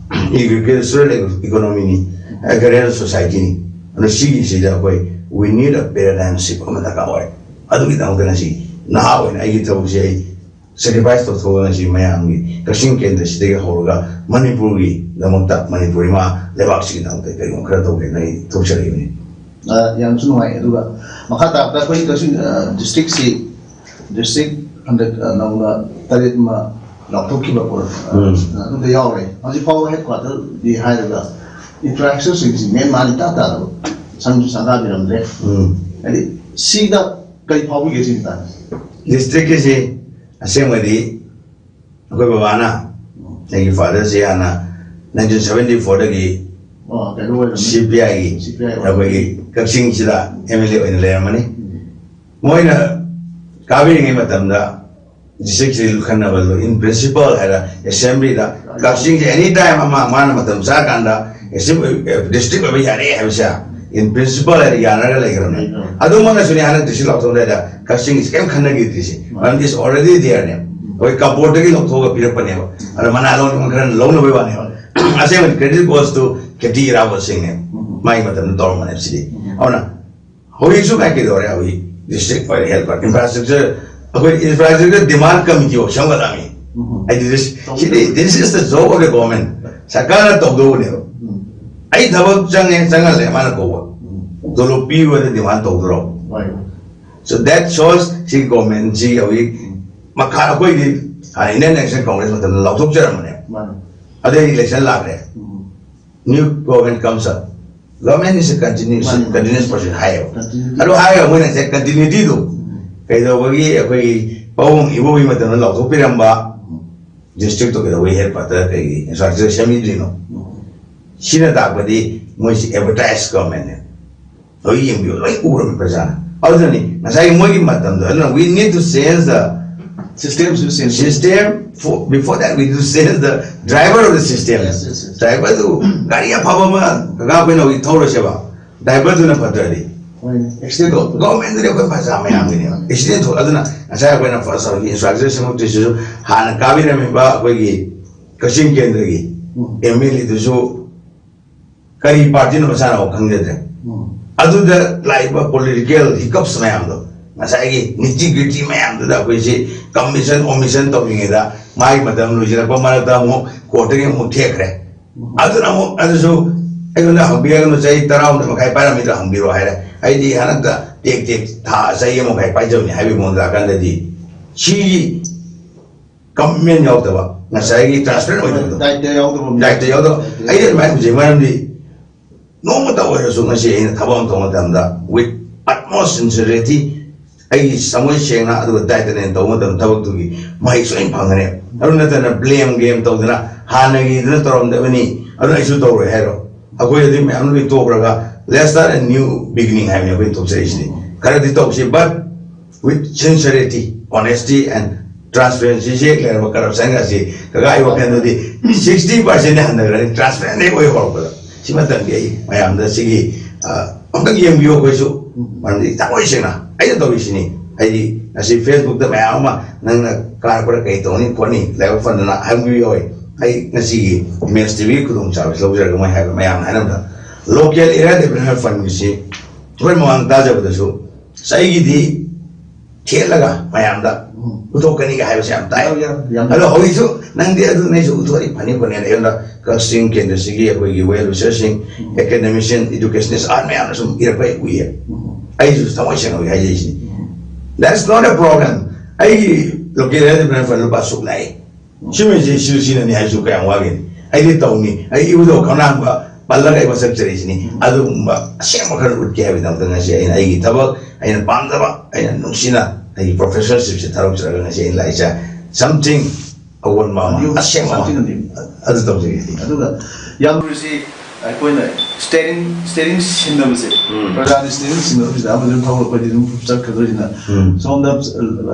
ꯑꯦꯒ꯭ꯔꯤꯀꯜꯆꯔꯦꯜ ꯏꯀꯣꯅꯣꯃꯤꯅꯤ, ꯑꯦꯒ꯭ꯔꯤꯀꯜꯆꯔꯦꯜ ꯁꯣꯁꯥꯏꯇꯤꯅꯤ꯫ ꯑꯗꯨꯅ ꯁꯤꯒꯤꯁꯤꯗ ꯑꯩꯈꯣꯏ we need a paradigm shift ꯑꯃ ꯗꯔꯀꯥꯔ ꯑꯣꯏ꯫ ꯑꯗꯨꯒꯤꯗꯃꯛꯇ ꯉꯁꯤ ꯅꯍꯥ ꯑꯣꯏꯅ ꯑꯩꯒꯤ ꯊꯕꯛꯁꯦ ꯑꯩ ꯁꯦꯀ꯭ꯔꯤꯐꯥꯏꯁ ꯇꯧꯊꯣꯛꯑꯒ ꯉꯁꯤ ꯃꯌꯥꯝꯒꯤ ꯀꯛꯆꯤꯡ ꯀꯦꯟꯗ꯭ꯔꯁꯤꯗꯒꯤ ꯍꯧꯔꯒ ꯃꯅꯤꯄꯨꯔꯒꯤꯗꯃꯛꯇ, ꯃꯅꯤꯄꯨꯔ ꯏꯃꯥ ꯂꯩꯕꯥꯛꯁꯤꯒꯤꯗꯃꯛꯇ ꯀꯔꯤꯒꯨꯝꯕ ꯈꯔ ꯇꯧꯒꯦꯅ ꯑꯩ ꯊꯣꯛꯆꯔꯛꯏꯕꯅꯤ꯫ ꯑ, ꯌꯥꯝꯁꯨ ꯅꯨꯡꯉꯥꯏ꯫ ꯑꯗꯨꯒ ꯃꯈꯥ ꯇꯥꯔꯛꯄꯗ ꯑꯩꯈꯣꯏ ꯀꯛꯆꯤꯡ, ꯑ, ꯗꯤꯁꯇ꯭ꯔꯤꯛꯁꯤ, ꯗꯤꯁꯇ꯭ꯔꯤꯛ ꯍꯟꯗꯛ, ꯑ, ꯅꯧꯅ ꯇꯔꯦꯠ ꯑꯃ ꯂꯥꯎꯊꯣꯛꯈꯤꯕ ꯀꯣ, ꯑ, ꯎꯝ꯫ ꯑꯗꯨꯗ ꯌꯥꯎꯔꯦ꯫ ꯍꯧꯖꯤꯛ ꯐꯥꯎꯕ ꯍꯦꯗ ꯀ꯭ꯋꯥꯇꯔꯗꯤ ꯍꯥꯏꯔꯒ ꯏꯟꯐ꯭ꯔꯥꯁ꯭ꯇ꯭ꯔꯛꯆꯔꯁꯤꯡꯁꯤ ꯃꯦꯟ ꯃꯥꯟ ꯏꯇꯥ ꯇꯥꯗꯕ, ꯁꯪꯁꯨ ꯁꯪꯒꯥꯕꯤꯔꯝꯗ꯭ꯔꯦ꯫ ꯎꯝ꯫ ꯍꯥꯏꯗꯤ ꯁꯤꯗ ꯀꯔꯤ ꯐꯥꯎꯕꯤꯒꯦ ꯁꯤ ꯃꯇꯥꯡꯗ? ꯗꯤꯁꯇ꯭ꯔꯤꯛꯀꯤꯁꯤ ꯑꯁꯦꯡꯕꯗꯤ ꯑꯩꯈꯣꯏ ꯕꯕꯥꯅ, ꯑꯩꯒꯤ ꯐꯥꯗꯔꯁꯤ ꯍꯥꯟꯅ ꯅꯥꯏꯟꯇꯤꯟ ꯁꯚꯦꯟꯇꯤ ꯐꯣꯔꯗꯒꯤ ꯑꯣ, ꯀꯩꯅꯣ ꯑꯣꯏꯔꯝꯅꯤ꯫ ꯁꯤ ꯄꯤ ꯑꯥꯏꯒꯤ ꯁꯤ ꯄꯤ ꯑꯥꯏ ꯑꯣꯏꯔꯝꯅꯤ꯫ ꯑꯩꯈꯣꯏꯒꯤ ꯀꯛꯆꯤꯡꯁꯤꯗ ꯑꯦꯝ ꯑꯦꯜ ꯑꯦ ꯑꯣꯏꯅ ꯂꯩꯔꯝꯃꯅꯤ꯫ ꯎꯝ꯫ ꯃꯣꯏꯅ ꯀꯥꯕꯤꯔꯤꯉꯩ ꯃꯇꯝꯗ ꯗꯤꯁꯇ꯭ꯔꯤꯛꯁꯤ ꯈꯟꯅꯕ in principle ꯍꯥꯏꯔ ꯑꯦꯁꯦꯝꯕ꯭ꯂꯤꯗ ꯀꯛꯆꯤꯡꯁꯦ ꯑꯦꯅꯤ ꯇꯥꯏꯝ ꯑꯃ ꯃꯥꯅ ꯃꯇꯝ ꯆꯥꯀꯥꯟꯗ ꯗꯤꯁꯇ꯭ꯔꯤꯛ ꯑꯣꯏꯕ ꯌꯥꯔꯦ ꯍꯥꯏꯕꯁꯦ in principle ꯍꯥꯏꯔ ꯌꯥꯅꯔꯒ ꯂꯩꯈ꯭ꯔꯕꯅꯦ꯫ ꯎꯝ꯫ ꯑꯗꯨꯃꯛꯅꯁꯨꯅꯦ ꯍꯟꯗꯛ ꯗꯤꯁꯇ꯭ꯔꯤꯛ ꯂꯥꯎꯊꯣꯛꯂꯦꯗ ꯀꯛꯆꯤꯡꯁꯤ ꯀꯔꯤꯝ ꯈꯟꯅꯈꯤꯗ꯭ꯔꯤꯁꯦ꯫ ꯎꯝ꯫ ꯃꯔꯝꯗꯤ is already there ꯅꯦ꯫ ꯎꯝ꯫ ꯑꯩꯈꯣꯏ ꯀꯕꯣꯔꯗꯒꯤ ꯂꯧꯊꯣꯛꯑꯒ ꯄꯤꯔꯛꯄꯅꯦꯕ꯫ ꯑꯗꯣ ꯃꯅꯥ ꯂꯧꯅꯕ ꯈꯔ ꯂꯧꯅꯕꯩ ꯋꯥꯅꯦꯕ꯫ ꯑꯁꯦꯡꯕꯗꯤ credit goes to ꯈꯦꯇꯤ ꯏꯔꯥꯕꯣꯠꯁꯤꯡꯅꯦ꯫ ꯎꯝ꯫ ꯃꯥꯒꯤ ꯃꯇꯝꯗ ꯇꯧꯔꯝꯕꯅꯦꯕ ꯁꯤꯗꯤ꯫ ꯎꯝ꯫ ꯑꯗꯨꯅ ꯍꯧꯖꯤꯛꯁꯨ ꯀꯥꯏ ꯀꯩꯗꯧꯔꯦ? ꯍꯧꯖꯤꯛ ꯗꯤꯁꯇ꯭ꯔꯤꯛ ꯑꯣꯏꯔꯦ ꯍꯦꯜꯄꯔ ꯏꯟꯐ꯭ꯔꯥꯁ꯭ꯇ꯭ꯔꯛꯆꯔ, ꯑꯩꯈꯣꯏ ꯏꯟꯐ꯭ꯔꯥꯁ꯭ꯇ꯭ꯔꯛꯆꯔ ꯗꯤꯃꯥꯟ ꯀꯃꯤꯇꯤ ꯑꯃ ꯁꯦꯝꯒꯠꯂꯛꯑꯃꯤ꯫ ꯎꯝ꯫ ꯍꯥꯏꯗꯤ this, CD this is the job of the government꯫ ꯁꯔꯀꯥꯔꯅ ꯇꯧꯗꯧꯕꯅꯦꯕ꯫ ꯎꯝ꯫ ꯑꯩ ꯊꯕꯛ ꯆꯪꯉꯦ, ꯆꯪꯍꯜꯂꯦ, ꯃꯥꯅ ꯀꯧꯕ꯫ ꯎꯝ꯫ ꯇꯣꯂꯣꯞ ꯄꯤꯌꯨ ꯍꯥꯏꯅ ꯗꯤꯃꯥꯟ ꯇꯧꯗ꯭ꯔꯣ? ꯍꯣꯏ꯫ So that shows ꯁꯤ ꯒꯣꯔꯃꯦꯟꯁꯤ ꯍꯧꯖꯤꯛ ꯎꯝ꯫ ꯃꯈꯥ ꯑꯩꯈꯣꯏꯗꯤ ꯍꯥꯟꯅ ꯏꯟꯗꯤꯌꯟ ꯅꯦꯁꯅꯦꯜ ꯀꯣꯡꯒ꯭ꯔꯦꯁ ꯃꯇꯝꯗ ꯂꯥꯎꯊꯣꯛꯆꯔꯝꯕꯅꯦ꯫ ꯃꯥꯅꯦ꯫ ꯑꯗꯩ ꯏꯂꯦꯛꯁꯟ ꯂꯥꯛꯈ꯭ꯔꯦ꯫ ꯎꯝ꯫ New government comes up, government is a continuous, ꯃꯥꯅꯤ, ꯃꯥꯅꯤ꯫ Continuous process ꯍꯥꯏꯌꯦꯕ꯫ Continuity꯫ ꯑꯗꯨ ꯍꯥꯏꯔꯒ ꯃꯣꯏꯅ ꯉꯁꯥꯏ continuity ꯗꯣ ꯎꯝ꯫ ꯀꯩꯗꯧꯕꯒꯤ ꯑꯩꯈꯣꯏꯒꯤ ꯄꯥꯕꯨꯡ ꯏꯕꯣꯕꯤ ꯃꯇꯝꯗ ꯂꯥꯎꯊꯣꯛꯄꯤꯔꯝꯕ ꯎꯝ꯫ ꯗꯤꯁꯇ꯭ꯔꯤꯛꯇꯣ ꯀꯩꯗꯧꯕꯒꯤ ꯍꯦꯗ ꯀ꯭ꯋꯥꯇꯔ ꯀꯩꯒꯤ ꯏꯟꯐ꯭ꯔꯥꯁ꯭ꯇ꯭ꯔꯛꯆꯔ ꯁꯦꯝꯕꯤꯗ꯭ꯔꯤꯅꯣ? ꯎꯝ꯫ ꯁꯤꯅ ꯇꯥꯛꯄꯗꯤ ꯃꯣꯏꯁꯤ ꯑꯦꯗꯚꯔꯇꯥꯏꯁ ꯒꯣꯔꯃꯦꯟꯅꯦ꯫ ꯂꯣꯏ ꯌꯦꯡꯕꯤꯌꯨ, ꯂꯣꯏ ꯎꯔꯕꯅꯤ ꯄ꯭ꯔꯖꯥꯅ꯫ ꯑꯗꯨꯅꯅꯤ ꯉꯁꯥꯏ ꯃꯣꯏꯒꯤ ꯃꯇꯝꯗꯣ, ꯑꯗꯨꯅ we need to change the System ꯁꯨ change. System, for, before that we do change the driver of the system. Yes, yes, yes. Driver ꯗꯨ ꯒꯥꯔꯤ ꯑꯐꯕ ꯑꯃ ꯀꯀꯥ ꯑꯩꯈꯣꯏꯅ ꯍꯧꯖꯤꯛ ꯊꯧꯔꯁꯦꯕ, driver ꯗꯨꯅ ꯐꯠꯇ꯭ꯔꯗꯤ꯫ ꯍꯣꯏꯅꯦ, accident ꯊꯣꯛꯄꯗꯣ꯫ Government ꯗꯨꯗꯤ ꯑꯩꯈꯣꯏ ꯃꯆꯥ ꯃꯌꯥꯝꯒꯤꯅꯦꯕ꯫ Accident ꯊꯣꯛ ꯑꯗꯨꯅ ꯉꯁꯥꯏ ꯑꯩꯈꯣꯏꯅ first ꯍꯧꯖꯤꯛ infrastructure ꯁꯦꯝꯃꯛꯇ꯭ꯔꯤꯁꯤꯁꯨ ꯍꯥꯟꯅ ꯀꯥꯕꯤꯔꯝꯃꯤꯕ ꯑꯩꯈꯣꯏꯒꯤ ꯀꯛꯆꯤꯡ ꯀꯦꯟꯗ꯭ꯔꯒꯤ ꯎꯝ꯫ MLA ꯗꯨꯁꯨ ꯀꯔꯤ party ꯅꯣ ꯃꯁꯥꯅ ꯐꯥꯎ ꯈꯪꯖꯗ꯭ꯔꯦ꯫ ꯎꯝ꯫ ꯑꯗꯨꯗ ꯂꯥꯛꯏꯕ political hiccups ꯃꯌꯥꯝꯗꯣ, ꯉꯁꯥꯏꯒꯤ nitty gritty ꯃꯌꯥꯝꯗꯨꯗ ꯑꯩꯈꯣꯏꯁꯤ commission omission ꯇꯧꯔꯤꯉꯩꯗ ꯃꯥꯒꯤ ꯃꯇꯝ ꯂꯣꯏꯁꯤꯜꯂꯛꯄ ꯃꯔꯛꯇ ꯑꯃꯨꯛ court ꯇꯒꯤ ꯑꯃꯨꯛ ꯊꯦꯛꯈ꯭ꯔꯦ꯫ ꯑꯗꯨꯅ ꯑꯃꯨꯛ ꯑꯗꯨꯁꯨ ꯑꯩꯉꯣꯟꯗ ꯍꯪꯕꯤꯔꯒꯅꯨ, ꯆꯍꯤ ꯇꯔꯥꯍꯨꯝꯗꯣꯏ ꯃꯈꯥꯏ ꯄꯥꯏꯔꯝꯃꯤꯗꯣ ꯍꯪꯕꯤꯔꯣ ꯍꯥꯏꯔꯦ꯫ ꯑꯩꯗꯤ ꯍꯟꯗꯛꯇ ꯇꯦꯛ ꯇꯦꯛ ꯊꯥ ꯆꯍꯤ ꯑꯃ ꯃꯈꯥꯏ ꯄꯥꯏꯖꯕꯅꯤ ꯍꯥꯏꯕꯒꯤ ꯃꯑꯣꯡꯗ ꯂꯥꯛꯀꯥꯟꯗꯗꯤ ꯁꯤꯒꯤ commitment ꯌꯥꯎꯗꯕ, ꯉꯁꯥꯏꯒꯤ transparent ꯑꯣꯏꯗꯕꯗꯣ꯫ Diet ꯇ ꯌꯥꯎꯗꯕ ꯑꯃ꯫ Diet ꯇ ꯌꯥꯎꯗꯕ꯫ ꯑꯩꯗꯤ ꯑꯗꯨꯃꯥꯏꯅ ꯎꯖꯩ, ꯃꯔꯝꯗꯤ ꯅꯣꯡꯃꯇ ꯑꯣꯏꯔꯁꯨ ꯉꯁꯤ ꯑꯩꯅ ꯊꯕꯛ ꯑꯃ ꯇꯧꯕ ꯃꯇꯝꯗ with utmost sincerity, ꯑꯩꯒꯤ ꯊꯃꯣꯏ ꯁꯦꯡꯅ, ꯑꯗꯨꯒ diet ꯇꯅ ꯇꯧꯕ ꯃꯇꯝꯗ ꯊꯕꯛꯇꯨꯒꯤ ꯃꯍꯩ ꯁꯣꯏꯅ ꯐꯪꯒꯅꯦꯕ꯫ ꯑꯗꯨ ꯅꯠꯇꯅ blame game ꯇꯧꯗꯅ ꯍꯥꯟꯅꯒꯤꯗꯨꯅ ꯇꯧꯔꯝꯗꯕꯅꯤ, ꯑꯗꯨꯅ ꯑꯩꯁꯨ ꯇꯧꯔꯣꯏ ꯍꯥꯏꯔꯣ꯫ ꯑꯩꯈꯣꯏ ꯑꯗꯨꯒꯤ ꯃꯌꯥꯝ ꯂꯣꯏ ꯇꯣꯛꯈ꯭ꯔꯒ let's start a new beginning ꯍꯥꯏꯕꯅꯤ ꯑꯩꯈꯣꯏ ꯊꯣꯛꯆꯔꯛꯏꯁꯤꯗꯤ꯫ ꯈꯔꯗꯤ ꯇꯧꯁꯤ, but with sincerity, honesty and transparency ꯁꯤ ꯍꯦꯛ ꯂꯩꯔꯕ, corruption ꯒꯁꯤ ꯀꯀꯥ ꯑꯩ ꯋꯥꯈꯜꯗꯗꯤ sixty percent ꯍꯟꯊꯈ꯭ꯔꯅꯤ, transparent ꯍꯦꯛ ꯑꯣꯏ ꯍꯧꯔꯛꯄꯗ꯫ ꯁꯤꯃꯇꯪꯗꯤ ꯑꯩ ꯃꯌꯥꯝꯗ ꯁꯤꯒꯤ, ꯑ, ꯑꯃꯨꯛꯇꯪ ꯌꯦꯡꯕꯤꯌꯨ ꯑꯩꯈꯣꯏꯁꯨ꯫ ꯃꯔꯝꯗꯤ ꯊꯃꯣꯏ ꯁꯦꯡꯅ ꯑꯩꯅ ꯇꯧꯔꯤꯁꯤꯅꯤ꯫ ꯑꯩꯗꯤ ꯉꯁꯤ Facebook ꯇ ꯃꯌꯥꯝ ꯑꯃ ꯅꯪꯅ ꯀꯥꯔꯛꯄꯗ ꯀꯩ ꯇꯧꯅꯤ ꯈꯣꯠꯅꯤ ꯂꯥꯏꯕꯛ ꯐꯗꯅ ꯍꯥꯏꯕꯤꯕ ꯌꯥꯎꯋꯤ꯫ ꯑꯩ ꯉꯁꯤꯒꯤ ꯏꯃꯦꯖ ꯇꯤꯚꯤꯒꯤ ꯈꯨꯗꯣꯡꯆꯥꯕꯁꯤ ꯂꯧꯖꯔꯒ ꯃꯣꯏ ꯍꯥꯏꯕ ꯃꯌꯥꯝꯅ ꯍꯥꯏꯅꯕꯗ local area development fund ꯒꯤꯁꯤ ꯑꯩꯈꯣꯏ ꯃꯃꯥꯡ ꯇꯥꯖꯕꯗꯁꯨ ꯑꯩꯒꯤꯗꯤ ꯊꯦꯠꯂꯒ ꯃꯌꯥꯝꯗ ꯎꯝ꯫ ꯄꯨꯊꯣꯛꯀꯅꯤꯒ ꯍꯥꯏꯕꯁꯦ ꯌꯥꯝ ꯇꯥꯏ꯫ ꯌꯥꯝ, ꯌꯥꯝ, ꯌꯥꯝ꯫ ꯑꯗꯣ ꯍꯧꯖꯤꯛꯁꯨ ꯅꯪꯗꯤ ꯑꯗꯨ ꯅꯩꯁꯨ ꯎꯊꯣꯛꯑꯗꯤ ꯐꯅꯤ ꯈꯣꯠꯅꯤ ꯑꯩꯉꯣꯟꯗ ꯀꯛꯆꯤꯡ ꯀꯦꯟꯗ꯭ꯔꯁꯤꯒꯤ ꯑꯩꯈꯣꯏꯒꯤ well wisher ꯁꯤꯡ, ꯎꯝ꯫ Academician, educationist art ꯃꯌꯥꯝꯅ ꯁꯨꯝ ꯏꯔꯛꯄ ꯍꯦꯛ ꯎꯏꯌꯦ꯫ ꯎꯝ꯫ ꯑꯩꯁꯨ ꯊꯃꯣꯏ ꯁꯦꯡꯅ ꯍꯧꯖꯤꯛ ꯍꯥꯏꯖꯔꯤꯁꯤꯅꯤ꯫ ꯎꯝ꯫ That's not a problem. ꯑꯩꯒꯤ local area development fund ꯂꯨꯄꯥ ꯁꯨꯛ ꯂꯥꯛꯏ꯫ ꯁꯤꯃꯁꯤ ꯁꯤꯁꯨ ꯁꯤꯅꯅꯤ ꯍꯥꯏꯁꯨ ꯀꯌꯥꯝ ꯋꯥꯒꯦ? ꯑꯩꯗꯤ ꯇꯧꯅꯤ꯫ ꯑꯩ ꯏꯕꯨꯙꯧ ꯈꯝꯂꯥꯡꯕ ꯄꯜꯂꯒ ꯑꯩ ꯃꯁꯛ ꯆꯠꯂꯤꯁꯤꯅꯤ꯫ ꯑꯗꯨꯒꯨꯝꯕ ꯑꯁꯦꯡꯕ ꯈꯔ ꯎꯠꯀꯦ ꯍꯥꯏꯕꯒꯤꯗꯃꯛꯇ ꯉꯁꯤ ꯑꯩꯅ ꯑꯩꯒꯤ ꯊꯕꯛ, ꯑꯩꯅ ꯄꯥꯝꯖꯕ, ꯑꯩꯅ ꯅꯨꯡꯁꯤꯅ ꯑꯩꯒꯤ professorship ꯁꯦ ꯊꯥꯗꯣꯛꯆꯔꯒ ꯉꯁꯤ ꯑꯩꯅ ꯂꯥꯛꯏꯁꯦ something ꯑꯑꯣꯟꯕ ꯑꯃ, ꯑꯗꯨ ꯑꯁꯦꯡꯕ ꯑꯃ something ꯑꯗꯨ꯫ ꯑꯗꯨ ꯇꯧꯖꯒꯦ꯫ ꯑꯗꯨꯒ ꯌꯥꯝ ꯂꯨꯔꯤꯁꯤ ꯑꯩꯈꯣꯏꯅ ꯁ꯭ꯇꯦꯔꯤꯡ ꯁ꯭ꯇꯦꯔꯤꯡ ꯁꯤꯟꯅꯕꯁꯦ, ꯎꯝ. ꯄ꯭ꯔꯖꯥꯅ ꯁ꯭ꯇꯦꯔꯤꯡ ꯁꯤꯟꯅꯕꯁꯤꯗ ꯑꯃꯁꯨ ꯊꯧꯔꯛꯄꯗꯤ ꯑꯗꯨꯝ ꯆꯠꯈ꯭ꯔꯗꯣꯏꯅꯤꯅ, ꯎꯝ. ꯁꯣꯝꯗ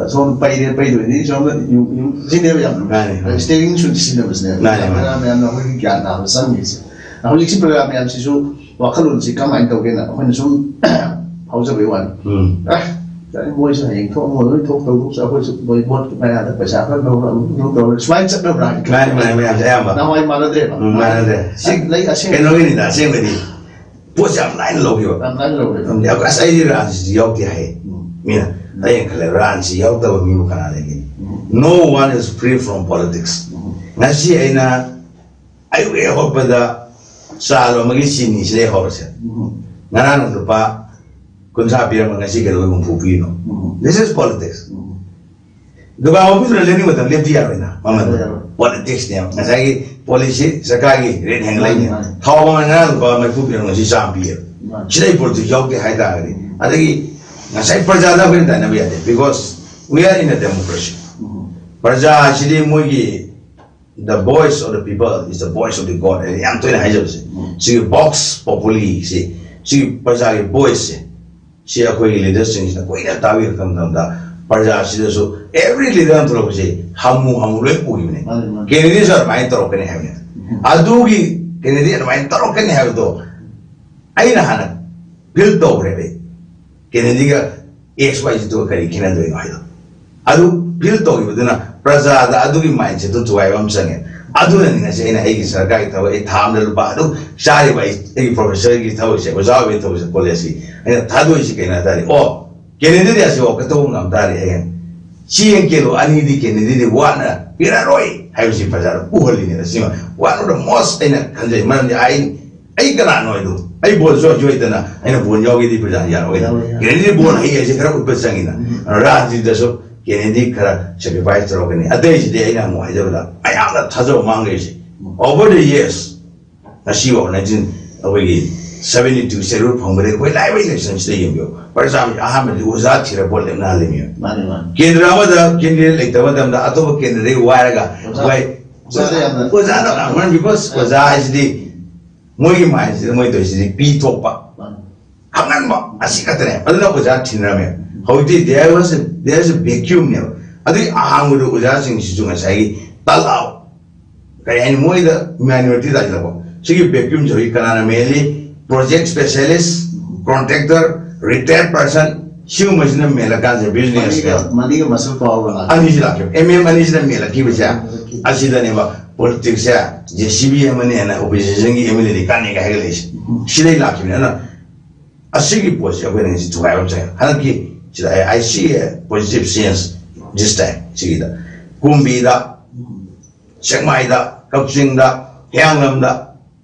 ꯁꯣꯝꯗ ꯄꯩꯔꯦ ꯄꯩꯗꯣꯏꯅꯤ, ꯁꯣꯝꯗ ꯌꯨꯝ ꯌꯨꯝ ꯁꯤꯅꯦꯕ ꯌꯥꯝ ꯃꯥꯅꯤ, ꯃꯥꯅꯤ. ꯁ꯭ꯇꯦꯔꯤꯡ ꯁꯨ ꯁꯤꯟꯅꯕꯁꯤꯅꯦ ꯃꯥꯅꯤ, ꯃꯥꯅꯤ. ꯄ꯭ꯔꯖꯥ ꯃꯌꯥꯝꯅ ꯑꯩꯈꯣꯏꯒꯤ ꯒ꯭ꯌꯥꯟ ꯇꯥꯕ ꯆꯪꯉꯤꯁꯦ꯫ ꯍꯧꯖꯤꯛꯁꯤ ꯄ꯭ꯔꯖꯥ ꯃꯌꯥꯝꯁꯤꯁꯨ ꯋꯥꯈꯜꯂꯣꯟꯁꯤ ꯀꯃꯥꯏꯅ ꯇꯧꯒꯦꯅ ꯑꯩꯈꯣꯏꯅ ꯁꯨꯝ ꯐꯥꯎꯖꯕꯒꯤ ꯋꯥꯅꯤ꯫ ꯎꯝ. ꯑꯦ, ꯃꯣꯏꯁꯨ ꯍꯌꯦꯡ ꯊꯣꯛꯑꯝꯃꯣꯏ, ꯊꯣꯛꯇꯧꯗꯨꯁꯨ ꯑꯩꯈꯣꯏꯁꯨ ꯃꯣꯏ ꯚꯣꯠꯀꯤ ꯃꯌꯥꯗ ꯄꯩꯁꯥ ꯈꯔ ꯂꯧꯔ ꯑꯃꯨꯛ ꯂꯧꯗꯧꯔꯦ, ꯁꯨꯃꯥꯏꯅ ꯆꯠꯅꯕ꯭ꯔꯥ ꯍꯥꯏꯅ ꯃꯥꯅꯤ, ꯃꯥꯅꯤ, ꯃꯌꯥꯝꯁꯦ ꯑꯌꯥꯝꯕ. ꯅꯍꯥꯟꯋꯥꯏ ꯃꯥꯟꯅꯗ꯭ꯔꯦꯕ꯫ ꯎꯝ, ꯃꯥꯟꯅꯗ꯭ꯔꯦ. ꯁꯤ ꯂꯩ ꯑꯁꯦꯡꯕ ꯀꯩꯅꯣꯒꯤꯅꯤꯗ ꯑꯁꯦꯡꯕꯗꯤ ꯄꯣꯠꯁꯦ ꯌꯥꯝ ꯂꯥꯏꯅ ꯂꯧꯈꯤꯕ. ꯌꯥꯝ ꯂꯥꯏꯅ ꯂꯧꯔꯦ꯫ ꯑꯁ, ꯑꯩꯗꯤ ꯔꯥꯟꯁꯤꯗꯤ ꯌꯥꯎꯗꯦ ꯍꯥꯏꯌꯦ ꯎꯝ. ꯃꯤꯅ. ꯑꯩꯅ ꯈꯜꯂꯦ, ꯔꯥꯟꯁꯤ ꯌꯥꯎꯗꯕ ꯃꯤꯕꯨ ꯀꯅꯥ ꯂꯩꯒꯅꯤ? ꯎꯝ. No one is free from politics. ꯎꯝ. ꯉꯁꯤ ꯑꯩꯅ ꯑꯌꯨꯛ ꯍꯦꯛ ꯍꯧꯒꯠꯄꯗ ꯆꯥ ꯂꯣꯟꯕꯒꯤ ꯆꯤꯅꯤꯁꯤꯗꯩ ꯍꯧꯔꯁꯦ꯫ ꯎꯝ. ꯉꯔꯥꯡ ꯂꯨꯄꯥ ꯀꯨꯟꯊ꯭ꯔꯥ ꯄꯤꯔꯝꯕ ꯉꯁꯤ ꯀꯩꯗꯧꯕꯩ ꯍꯨꯝꯐꯨ ꯄꯤꯔꯤꯅꯣ? ꯎꯝ. This is politics. ꯎꯝ. ꯗꯨꯀꯥꯟ ꯃꯄꯨꯗꯨꯅ ꯂꯦꯞꯅꯤꯡꯕ ꯃꯇꯝ ꯂꯦꯞꯇ ꯌꯥꯔꯣꯏꯅ ꯃꯃꯜꯗꯣ꯫ ꯌꯥꯔꯣꯏ. Politics ꯅꯦꯕ ꯉꯁꯥꯏꯒꯤ policy ꯁꯔꯀꯥꯔꯒꯤ rate ꯍꯦꯟꯒꯠꯂꯛꯏꯅꯦ꯫ ꯃꯥꯅꯤ, ꯃꯥꯅꯤ. ꯊꯥꯎ ꯃꯃꯜ ꯉꯔꯥꯡ ꯂꯨꯄꯥ ꯃꯔꯤꯐꯨ ꯄꯤꯔꯝꯕ ꯉꯁꯤ ꯆꯥꯝꯃ ꯄꯤꯌꯦꯕ꯫ ꯃꯥꯅꯤ. ꯁꯤꯗꯩ politics ꯌꯥꯎꯗꯦ ꯍꯥꯏꯇꯥꯔꯒꯗꯤ, ꯑꯗꯒꯤ ꯉꯁꯥꯏ ꯄ꯭ꯔꯖꯥꯗ ꯑꯩꯈꯣꯏꯅ ꯇꯥꯏꯅꯕ ꯌꯥꯗꯦ, because we are in a democracy. ꯎꯝ. ꯄ꯭ꯔꯖꯥ ꯑꯁꯤꯗꯤ ꯃꯣꯏꯒꯤ the voice of the people is the voice of the God ꯍꯥꯏꯅ ꯌꯥꯝ ꯇꯣꯏꯅ ꯍꯥꯏꯖꯕꯁꯦ꯫ ꯎꯝ. ꯁꯤꯒꯤ Vox Populi ꯁꯤ, ꯁꯤꯒꯤ ꯄ꯭ꯔꯖꯥꯒꯤ voice ꯁꯦ, ꯁꯤ ꯑꯩꯈꯣꯏꯒꯤ leader ꯁꯤꯡꯁꯤꯅ ꯀꯨꯏꯅ ꯇꯥꯕꯤꯔꯛꯄ ꯃꯇꯝꯗ ꯄ꯭ꯔꯖꯥꯁꯤꯗꯁꯨ every leader ꯑꯃ ꯊꯣꯛꯂꯛꯄꯁꯦ ꯍꯥꯃꯨ ꯍꯥꯃꯨ ꯂꯣꯏ ꯎꯈꯤꯕꯅꯦ꯫ ꯃꯥꯅꯤ, ꯃꯥꯅꯤ. ꯀꯦꯅꯦꯗꯤꯁꯨ ꯑꯗꯨꯃꯥꯏꯅ ꯇꯧꯔꯛꯀꯅꯤ ꯍꯥꯏꯕꯅꯦ꯫ ꯎꯝ. ꯑꯗꯨꯒꯤ ꯀꯦꯅꯦꯗꯤ ꯑꯗꯨꯃꯥꯏꯅ ꯇꯧꯔꯛꯀꯅꯤ ꯍꯥꯏꯕꯗꯣ ꯑꯩꯅ ꯍꯥꯟꯅ feel ꯇꯧꯈ꯭ꯔꯦꯕ ꯑꯩ꯫ ꯀꯦꯅꯦꯗꯤꯒ X Y Z ꯗꯨꯒ ꯀꯔꯤ ꯈꯦꯠꯅꯗꯣꯏꯅꯣ ꯍꯥꯏꯗꯣ꯫ ꯑꯗꯨ feel ꯇꯧꯈꯤꯕꯗꯨꯅ ꯄ꯭ꯔꯖꯥꯗ ꯑꯗꯨꯒꯤ mindset ꯇꯨ ꯊꯨꯒꯥꯏꯕ ꯑꯃ ꯆꯪꯉꯦ꯫ ꯑꯗꯨꯅꯅꯤ ꯉꯁꯤ ꯑꯩꯅ ꯑꯩꯒꯤ ꯁꯔꯀꯥꯔꯒꯤ ꯊꯕꯛ, ꯑꯩ ꯊꯥ ꯑꯃꯗ ꯂꯨꯄꯥ ꯑꯗꯨ ꯆꯥꯔꯤꯕ ꯑꯩ, ꯑꯩꯒꯤ professor ꯒꯤ ꯊꯕꯛꯁꯦ, ꯑꯣꯖꯥ ꯑꯣꯏꯕꯒꯤ ꯊꯕꯛꯁꯦ, college ꯀꯤ ꯑꯩꯅ ꯊꯥꯗꯣꯛꯏꯁꯤ ꯀꯩꯅꯣ ꯍꯥꯏ ꯇꯥꯔꯗꯤ, ꯑꯣ, ꯀꯦꯅꯦꯗꯤꯗꯤ ꯑꯁꯤ ꯋꯥꯀꯠ ꯇꯧꯕ ꯉꯝ ꯇꯥꯔꯦ ꯍꯌꯦꯡ꯫ ꯆꯦꯡ ꯀꯤꯂꯣ ꯑꯅꯤꯗꯤ ꯀꯦꯅꯦꯗꯤꯗꯤ ꯋꯥꯠꯅ ꯄꯤꯔꯛꯑꯔꯣꯏ ꯍꯥꯏꯕꯁꯤ ꯄ꯭ꯔꯖꯥꯗ ꯎꯍꯜꯂꯤꯅꯦꯕ꯫ ꯁꯤꯃ one of the most ꯑꯩꯅ ꯈꯟꯖꯩ꯫ ꯃꯔꯝꯗꯤ ꯑꯩ, ꯑꯩ ꯀꯅꯥꯅꯣ ꯍꯥꯏꯗꯣ, ꯑꯩ ꯕꯣꯜ ꯁꯣꯏ ꯁꯣꯏꯗꯅ ꯑꯩꯅ ꯕꯣꯜ ꯌꯥꯎꯒꯦꯗꯤ ꯄ꯭ꯔꯖꯥꯅ ꯌꯥꯔꯣꯏ꯫ ꯌꯥꯔꯣꯏ, ꯌꯥꯔꯣꯏ. ꯀꯦꯅꯦꯗꯤ ꯕꯣꯜ ꯍꯩ ꯍꯥꯏꯁꯦ ꯈꯔ ꯎꯠꯄ ꯆꯪꯉꯤꯅ꯫ ꯔꯥꯖꯅꯤꯇꯤꯗꯁꯨ ꯀꯦꯅꯦꯗꯤ ꯈꯔ sacrifice ꯇꯧꯔꯛꯀꯅꯤ꯫ ꯑꯇꯩꯁꯤꯗꯤ ꯑꯩꯅ ꯑꯃꯨꯛ ꯍꯥꯏꯖꯕꯗ ꯃꯌꯥꯝꯅ ꯊꯥꯖꯕ ꯃꯥꯡꯈ꯭ꯔꯤꯁꯦ꯫ Over the years, ꯉꯁꯤꯐꯥꯎ nineteen, ꯑꯩꯈꯣꯏꯒꯤ seventy two schedule ꯐꯪꯕꯗꯒꯤ ꯑꯩꯈꯣꯏ ꯂꯥꯛꯏꯕ election ꯁꯤꯗ ꯌꯦꯡꯕꯤꯌꯨ꯫ ꯄ꯭ꯔꯖꯥ ꯑꯍꯥꯟꯕꯗꯤ ꯑꯣꯖꯥ ꯊꯤꯔ ꯚꯣꯠ ꯂꯦꯞꯅꯍꯜꯂꯤꯃꯤ꯫ ꯃꯥꯅꯤ, ꯃꯥꯅꯤ. ꯀꯦꯟꯗ꯭ꯔ ꯑꯃꯗ candidate ꯂꯩꯇꯕ ꯃꯇꯝꯗ ꯑꯇꯣꯞꯄ candidate ꯋꯥꯏꯔꯒ ꯑꯣꯖꯥ, ꯑꯩꯈꯣꯏ ꯑꯣꯖꯥꯗ ꯌꯥꯝꯅ ꯑꯣꯖꯥꯗ ꯂꯥꯛꯄꯅꯤ, because ꯑꯣꯖꯥ ꯍꯥꯏꯁꯤꯗꯤ ꯃꯣꯏꯒꯤ ꯃꯥꯏꯟꯁꯤꯗ ꯃꯣꯏ ꯇꯧꯔꯤꯁꯤꯗꯤ ꯄꯤ ꯊꯣꯛꯄ, ꯈꯪꯍꯟꯕ, ꯑꯁꯤ ꯈꯛꯇꯅꯦ꯫ ꯑꯗꯨꯅ ꯑꯣꯖꯥ ꯊꯤꯅꯔꯝꯃꯦ꯫ ꯍꯧꯖꯤꯛꯇꯤ there was a, there is a vacuum ꯅꯦꯕ꯫ ꯑꯗꯨꯒꯤ ꯑꯍꯥꯡꯕꯗꯨ ꯑꯣꯖꯥꯁꯤꯡꯁꯤꯁꯨ ꯉꯁꯥꯏꯒꯤ ꯇꯜꯂꯛꯑꯕ, ꯀꯔꯤ ꯍꯥꯏꯅꯤ, ꯃꯣꯏꯗ minority ꯇꯥꯁꯤꯜꯂꯛꯄ꯫ ꯁꯤꯒꯤ vacuum ꯁꯦ ꯍꯧꯖꯤꯛ ꯀꯅꯥꯅ ꯃꯦꯜꯂꯤ? Project specialist, contractor, retired person, ꯁꯤꯒꯨꯝꯕꯁꯤꯅ ꯃꯦꯜꯂꯀꯥꯟꯁꯦ business ꯅꯦꯕ꯫ ꯃꯅꯤꯒ ꯃꯁꯨ ꯄꯥꯎꯒ ꯂꯥꯛ ꯑꯅꯤꯁꯤ ꯂꯥꯛꯈꯤꯕ, ꯑꯦꯝ ꯑꯦꯝ ꯑꯅꯤꯁꯤꯅ ꯃꯦꯜꯂꯛꯈꯤꯕꯁꯦ꯫ ꯑꯁꯤꯗꯅꯦꯕ ꯄꯣꯂꯤꯇꯤꯛꯁꯁꯦ꯫ ꯖꯦ ꯁꯤ ꯕꯤ ꯑꯃꯅꯦꯅ ꯑꯣꯄꯣꯖꯤꯁꯟꯒꯤ ꯑꯦꯝ ꯑꯦꯜ ꯑꯦꯗꯤ ꯀꯥꯟꯅꯩꯒ ꯍꯥꯏꯒꯠꯂꯛꯏꯁꯦ꯫ ꯁꯤꯗꯩ ꯂꯥꯛꯈꯤꯕꯅꯦ꯫ ꯑꯗꯨꯅ ꯑꯁꯤꯒꯤ ꯄꯣꯠꯁꯦ ꯑꯩꯈꯣꯏꯅ ꯉꯁꯤ ꯊꯨꯒꯥꯏꯕ ꯑꯃ ꯆꯪꯉꯦ꯫ ꯍꯟꯗꯛꯀꯤ ꯁꯤꯗ ꯑꯩ, I see a positive change this time꯫ ꯁꯤꯒꯤꯗ ꯀꯨꯝꯕꯤꯗ, ꯁꯦꯛꯃꯥꯏꯗ, ꯀꯛꯆꯤꯡꯗ, ꯍꯤꯌꯥꯡꯂꯝꯗ,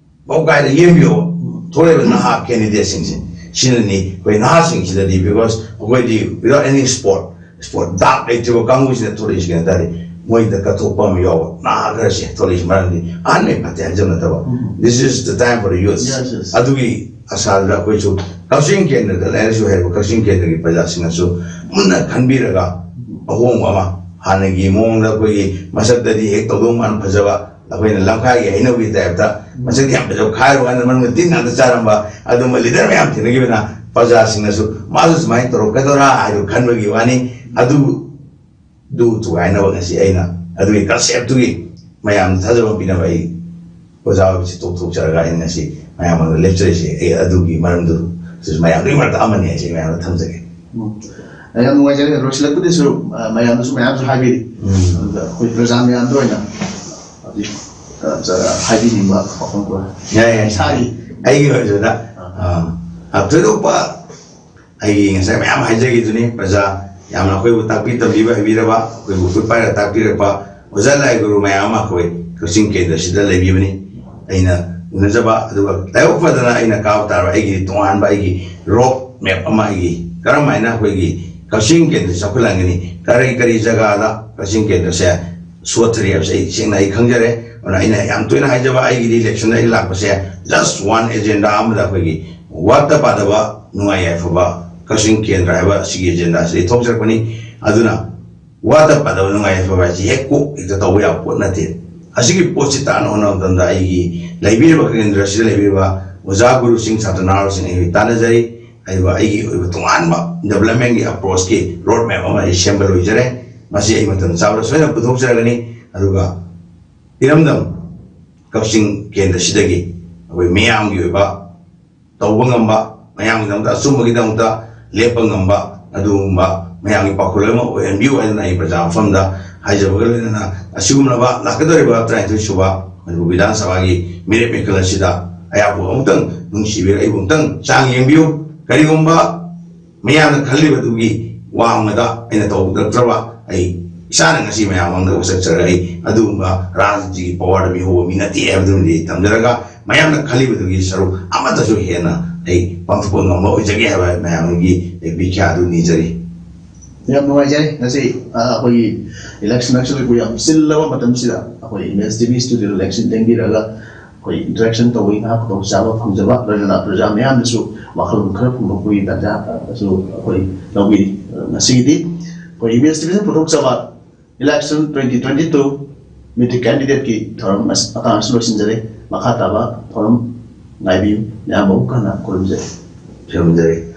ꯄꯥꯎꯀꯥꯏꯗ ꯌꯦꯡꯕꯤꯌꯣ꯫ ꯊꯣꯛꯂꯛꯏꯕ ꯅꯍꯥ ꯀꯦꯟꯗꯤꯗꯦꯠꯁꯤꯡꯁꯦ, ꯁꯤꯅꯅꯤ ꯑꯩꯈꯣꯏ ꯅꯍꯥꯁꯤꯡꯁꯤꯗꯗꯤ, because ꯑꯩꯈꯣꯏꯗꯤ without any sport, sport ꯗꯥꯛ ꯂꯩꯇ꯭ꯔꯤꯕ ꯀꯥꯡꯕꯨꯁꯤꯅ ꯊꯣꯛꯂꯛꯏꯁꯤ ꯀꯩꯅꯣ ꯇꯥꯔꯗꯤ, ꯃꯣꯏꯗ ꯀꯠꯊꯣꯛꯄ ꯑꯃ ꯌꯥꯎꯕ ꯅꯍꯥ ꯈꯔꯁꯦ ꯊꯣꯛꯂꯛꯏꯁꯤ꯫ ꯃꯔꯝꯗꯤ ꯑꯍꯟ ꯂꯣꯏ ꯐꯠꯇꯦ ꯍꯥꯏꯖꯕ ꯅꯠꯇꯕ, this is the time for the youth꯫ Yes, yes. ꯑꯗꯨꯒꯤ ꯑꯁꯥꯗꯨꯗ ꯑꯩꯈꯣꯏꯁꯨ ꯀꯛꯆꯤꯡ ꯀꯦꯟꯗ꯭ꯔꯗ ꯂꯥꯏꯔꯤꯛ ꯂꯥꯏꯁꯨ ꯍꯩꯔꯕ ꯀꯛꯆꯤꯡ ꯀꯦꯟꯗ꯭ꯔꯒꯤ ꯄ꯭ꯔꯖꯥꯁꯤꯡꯅꯁꯨ ꯃꯨꯟꯅ ꯈꯟꯕꯤꯔꯒ ꯑꯍꯣꯡꯕ ꯑꯃ, ꯍꯥꯟꯅꯒꯤ ꯃꯑꯣꯡꯗ ꯑꯩꯈꯣꯏꯒꯤ ꯃꯁꯛꯇꯗꯤ ꯍꯦꯛ ꯇꯧꯗꯧ ꯃꯥꯟ ꯐꯖꯕ, ꯑꯩꯈꯣꯏꯅ ꯂꯝꯈꯥꯏꯒꯤ ꯍꯩꯅꯧꯒꯤ ꯇꯥꯏꯞꯇ ꯃꯁꯛꯇꯤ ꯌꯥꯝ ꯐꯖꯕ, ꯈꯥꯏꯔꯨ ꯀꯥꯟꯗ ꯃꯅꯨꯡꯗ ꯇꯤꯟ ꯉꯥꯛꯇ ꯆꯥꯔꯝꯕ ꯑꯗꯨꯝꯕ ꯂꯤꯗꯔ ꯃꯌꯥꯝ ꯊꯦꯡꯅꯈꯤꯕꯅ ꯄ꯭ꯔꯖꯥꯁꯤꯡꯅꯁꯨ ꯃꯥꯁꯨ ꯁꯨꯃꯥꯏꯅ ꯇꯧꯔꯛꯀꯗꯧꯔꯥ ꯍꯥꯏꯗꯨ ꯈꯟꯕꯒꯤ ꯋꯥꯅꯤ꯫ ꯑꯗꯨ, ꯑꯗꯨ ꯊꯨꯒꯥꯏꯅꯕ ꯉꯁꯤ ꯑꯩꯅ ꯑꯗꯨꯒꯤ ꯀꯟꯁꯦꯞꯇꯨꯒꯤ ꯃꯌꯥꯝꯗ ꯊꯥꯖꯕ ꯄꯤꯅꯕ ꯑꯩ ꯑꯣꯖꯥ ꯑꯣꯏꯕꯁꯤ ꯇꯣꯛꯊꯣꯛꯆꯔꯒ ꯑꯩꯅ ꯉꯁꯤ ꯃꯌꯥꯝ ꯃꯥꯡꯗ ꯂꯦꯞꯆꯔꯤꯁꯦ ꯑꯩ ꯑꯗꯨꯒꯤ ꯃꯔꯝꯗꯨ, ꯁꯤꯁꯨ ꯃꯌꯥꯝꯗꯨꯒꯤ ꯃꯔꯛꯇ ꯑꯃꯅꯤ ꯍꯥꯏꯁꯦ ꯑꯩ ꯃꯌꯥꯝꯗ ꯊꯝꯖꯒꯦ꯫ ꯎꯝ꯫ ꯑꯩ ꯌꯥꯝ ꯅꯨꯡꯉꯥꯏꯖꯔꯦ꯫ ꯂꯣꯏꯁꯤꯜꯂꯛꯄꯗꯁꯨ, ꯑ, ꯃꯌꯥꯝꯗꯁꯨ ꯃꯌꯥꯝꯁꯨ ꯍꯥꯏꯕꯤꯔꯤ꯫ ꯎꯝ꯫ ꯑꯗꯨꯗ ꯑꯩꯈꯣꯏ ꯄ꯭ꯔꯖꯥ ꯃꯌꯥꯝꯗ ꯑꯣꯏꯅ ꯍꯧꯖꯤꯛ, ꯑ, ꯆ-, ꯍꯥꯏꯕꯤꯅꯤꯡꯕ ꯋꯥꯐꯝ ꯈꯔ꯫ ꯌꯥꯏ, ꯌꯥꯏ꯫ ꯏꯁꯥꯒꯤ꯫ ꯑꯩꯒꯤ ꯑꯣꯏꯔꯁꯨꯗ, ꯑ, ꯑ, ꯊꯣꯏꯗꯣꯛꯄ ꯑꯩꯒꯤ ꯉꯁꯥꯏ ꯃꯌꯥꯝ ꯍꯥꯏꯖꯈꯤꯗꯨꯅꯤ, ꯄ꯭ꯔꯖꯥ ꯌꯥꯝꯅ ꯑꯩꯈꯣꯏꯕꯨ ꯇꯥꯛꯄꯤ ꯇꯝꯕꯤꯕ, ꯍꯩꯕꯤꯔꯕ, ꯑꯩꯈꯣꯏꯕꯨ ꯈꯨꯠ ꯄꯥꯏꯔꯒ ꯇꯥꯛꯄꯤꯔꯛꯄ ꯑꯣꯖꯥ ꯂꯥꯏ ꯒꯨꯔꯨ ꯃꯌꯥꯝ ꯑꯃ ꯑꯩꯈꯣꯏ ꯀꯛꯆꯤꯡ ꯀꯦꯟꯗ꯭ꯔꯁꯤꯗ ꯂꯩꯕꯤꯕꯅꯤ꯫ ꯑꯩꯅ ꯎꯅꯖꯕ, ꯑꯗꯨꯒ ꯂꯥꯏꯕꯛ ꯐꯗꯅ ꯑꯩꯅ ꯀꯥꯕ ꯇꯥꯔꯕ ꯑꯩꯒꯤ ꯇꯣꯉꯥꯟꯕ ꯑꯩꯒꯤ ꯔꯣꯗ ꯃꯦꯞ ꯑꯃ, ꯑꯩꯒꯤ ꯀꯔꯝ ꯍꯥꯏꯅ ꯑꯩꯈꯣꯏꯒꯤ ꯀꯛꯆꯤꯡ ꯀꯦꯟꯗ꯭ꯔ ꯆꯥꯎꯈꯠꯍꯟꯒꯅꯤ, ꯀꯔꯤ ꯀꯔꯤ ꯖꯒꯥꯗ ꯀꯛꯆꯤꯡ ꯀꯦꯟꯗ꯭ꯔꯁꯦ ꯁꯣꯠꯊꯔꯤ ꯍꯥꯏꯕꯁꯦ ꯑꯩ ꯁꯦꯡꯅ ꯑꯩ ꯈꯪꯖꯔꯦ꯫ ꯑꯗꯨꯅ ꯑꯩꯅ ꯌꯥꯝ ꯇꯣꯏꯅ ꯍꯥꯏꯖꯕ, ꯑꯩꯒꯤꯗꯤ ꯏꯂꯦꯛꯁꯟꯗ ꯑꯩ ꯂꯥꯛꯄꯁꯦ just one agenda ꯑꯃꯗ ꯑꯩꯈꯣꯏꯒꯤ ꯋꯥꯠꯇ ꯄꯥꯗꯕ ꯅꯨꯡꯉꯥꯏ ꯌꯥꯏꯐꯕ ꯀꯛꯆꯤꯡ ꯀꯦꯟꯗ꯭ꯔ ꯍꯥꯏꯕ ꯑꯁꯤꯒꯤ ꯑꯦꯖꯦꯟꯗꯥꯁꯤꯗꯒꯤ ꯊꯣꯛꯆꯔꯛꯄꯅꯤ꯫ ꯑꯗꯨꯅ ꯋꯥꯠꯇ ꯄꯥꯗꯕ ꯅꯨꯡꯉꯥꯏ ꯌꯥꯏꯐꯕ ꯍꯥꯏꯁꯤ ꯍꯦꯛ ꯀꯣꯛ ꯍꯦꯛꯇ ꯇꯧꯕ ꯌꯥꯕ ꯄꯣꯠ ꯅꯠꯇꯦ꯫ ꯑꯁꯤꯒꯤ ꯄꯣꯠꯁꯤ ꯇꯥꯟꯅ ꯍꯣꯠꯅꯕ ꯃꯇꯝꯗ ꯑꯩꯒꯤ ꯂꯩꯕꯤꯔꯤꯕ ꯀꯦꯟꯗ꯭ꯔꯁꯤꯗ ꯂꯩꯕꯤꯔꯤꯕ ꯑꯣꯖꯥ ꯒꯨꯔꯨꯁꯤꯡ, ꯁꯥꯇ꯭ꯔ ꯅꯍꯥꯔꯣꯜꯁꯤꯡ ꯑꯩ ꯇꯥꯟꯅꯖꯔꯤ꯫ ꯑꯗꯨꯒ ꯑꯩꯒꯤ ꯑꯣꯏꯕ ꯇꯣꯉꯥꯟꯕ developmentꯀꯤ approachꯀꯤ road map ꯑꯃ ꯑꯩ ꯁꯦꯝꯕ ꯂꯣꯏꯖꯔꯦ꯫ ꯃꯁꯤ ꯑꯩ ꯃꯇꯝ ꯆꯥꯕꯗ ꯁꯣꯏꯗꯅ ꯄꯨꯊꯣꯛꯆꯔꯒꯅꯤ꯫ ꯑꯗꯨꯒ ꯏꯔꯝꯗꯝ ꯀꯛꯆꯤꯡ ꯀꯦꯟꯗ꯭ꯔꯁꯤꯗꯒꯤ ꯑꯩꯈꯣꯏ ꯃꯤꯌꯥꯝꯒꯤ ꯑꯣꯏꯕ ꯇꯧꯕ ꯉꯝꯕ, ꯃꯌꯥꯝꯒꯤꯗꯃꯛꯇ, ꯑꯆꯨꯝꯕꯒꯤꯗꯃꯛꯇ ꯂꯦꯞꯄ ꯉꯝꯕ, ꯑꯗꯨꯒꯨꯝꯕ ꯃꯌꯥꯝꯒꯤ ꯄꯥꯎꯈꯨꯝ ꯑꯃ ꯑꯣꯏꯍꯟꯕꯤꯌꯨ ꯍꯥꯏꯗꯅ ꯑꯩ ꯄ꯭ꯔꯖꯥ ꯃꯐꯝꯗ ꯍꯥꯏꯖꯕꯒ ꯂꯣꯏꯅꯅ, ꯑꯁꯤꯒꯨꯝꯂꯕ ꯂꯥꯛꯀꯗꯧꯔꯤꯕ ꯇꯔꯥꯅꯤꯊꯣꯏ ꯁꯨꯕ ꯃꯅꯤꯄꯨꯔ ꯕꯤꯙꯥꯟ ꯁꯚꯥꯒꯤ ꯃꯤꯔꯦꯞ ꯃꯤꯈꯜ ꯑꯁꯤꯗ ꯑꯩꯍꯥꯛꯄꯨ ꯑꯃꯨꯛꯇꯪ ꯅꯨꯡꯁꯤꯕꯤꯔ ꯑꯩꯕꯨ ꯑꯃꯨꯛꯇꯪ ꯆꯥꯡ ꯌꯦꯡꯕꯤꯌꯨ꯫ ꯀꯔꯤꯒꯨꯝꯕ ꯃꯤꯌꯥꯝꯅ ꯈꯜꯂꯤꯕꯗꯨꯒꯤ ꯋꯥꯡꯃꯗ ꯑꯩꯅ ꯇꯧꯔꯛꯇ꯭ꯔꯕ, ꯑꯩ ꯏꯁꯥꯅ ꯉꯁꯤ ꯃꯌꯥꯝ ꯃꯥꯡꯗ ꯎꯁꯛꯆꯔꯒ ꯑꯩ ꯑꯗꯨꯒꯨꯝꯕ ꯔꯥꯖꯅꯤꯇꯤꯒꯤ powerꯗ ꯃꯤꯍꯧꯕ ꯃꯤ ꯅꯠꯇꯦ ꯍꯥꯏꯕꯗꯨꯃꯗꯤ ꯑꯩ ꯊꯝꯖꯔꯒ, ꯃꯌꯥꯝꯅ ꯈꯜꯂꯤꯕꯗꯨꯒꯤ ꯁꯔꯨꯛ ꯑꯃꯠꯇꯁꯨ ꯍꯦꯟꯅ ꯑꯩ ꯄꯥꯡꯊꯣꯛꯄ ꯉꯝꯕ ꯑꯣꯏꯖꯒꯦ ꯍꯥꯏꯕ ꯃꯌꯥꯝꯒꯤ ꯕꯤꯈ꯭ꯌꯥ ꯑꯗꯨ ꯅꯤꯖꯔꯤ꯫ ꯌꯥꯝ ꯅꯨꯡꯉꯥꯏꯖꯔꯦ꯫ ꯉꯁꯤ, ꯑ, ꯑꯩꯈꯣꯏꯒꯤ election actually ꯑꯩꯈꯣꯏ ꯌꯥꯝ ꯆꯤꯜꯂꯕ ꯃꯇꯝꯁꯤꯗ ꯑꯩꯈꯣꯏ ꯏꯃꯦꯖ ꯇꯤ ꯚꯤ studio ꯂꯦꯛꯁꯟ ꯊꯦꯡꯕꯤꯔꯒ ꯑꯩꯈꯣꯏ interaction ꯇꯧꯕꯒꯤ ꯉꯥꯏꯍꯥꯛ ꯈꯨꯗꯣꯡꯆꯥꯕ ꯐꯪꯖꯕ, ꯂꯣꯏꯅꯅ ꯄ꯭ꯔꯖꯥ ꯃꯌꯥꯝꯅꯁꯨ ꯋꯥꯈꯜꯂꯣꯟ ꯈꯔ ꯐꯣꯡꯗꯣꯛꯄꯒꯤ ꯇꯥꯟꯖꯥ ꯑꯗꯨꯁꯨ ꯑꯩꯈꯣꯏ ꯂꯧꯕꯤꯔꯤ꯫ ꯑꯗꯣ ꯉꯁꯤꯒꯤꯗꯤ ꯑꯩꯈꯣꯏ ꯏꯃꯦꯖ ꯇꯤ ꯚꯤꯅ ꯄꯨꯊꯣꯛꯆꯕ election twenty twenty two ꯃꯤꯠꯇꯤ candidateꯀꯤ ꯊꯧꯔꯝ ꯑꯁ-, ꯃꯇꯥꯡ ꯑꯁꯤ ꯂꯣꯏꯁꯤꯟꯖꯔꯦ꯫ ꯃꯈꯥ ꯇꯥꯕ ꯊꯧꯔꯝ ꯉꯥꯏꯕꯤꯌꯨ꯫ ꯃꯌꯥꯝꯕꯨ ꯑꯃꯨꯛ ꯍꯟꯅ ꯈꯨꯔꯨꯝꯖꯔꯤ꯫ ꯈꯨꯔꯨꯝꯖꯔꯤ꯫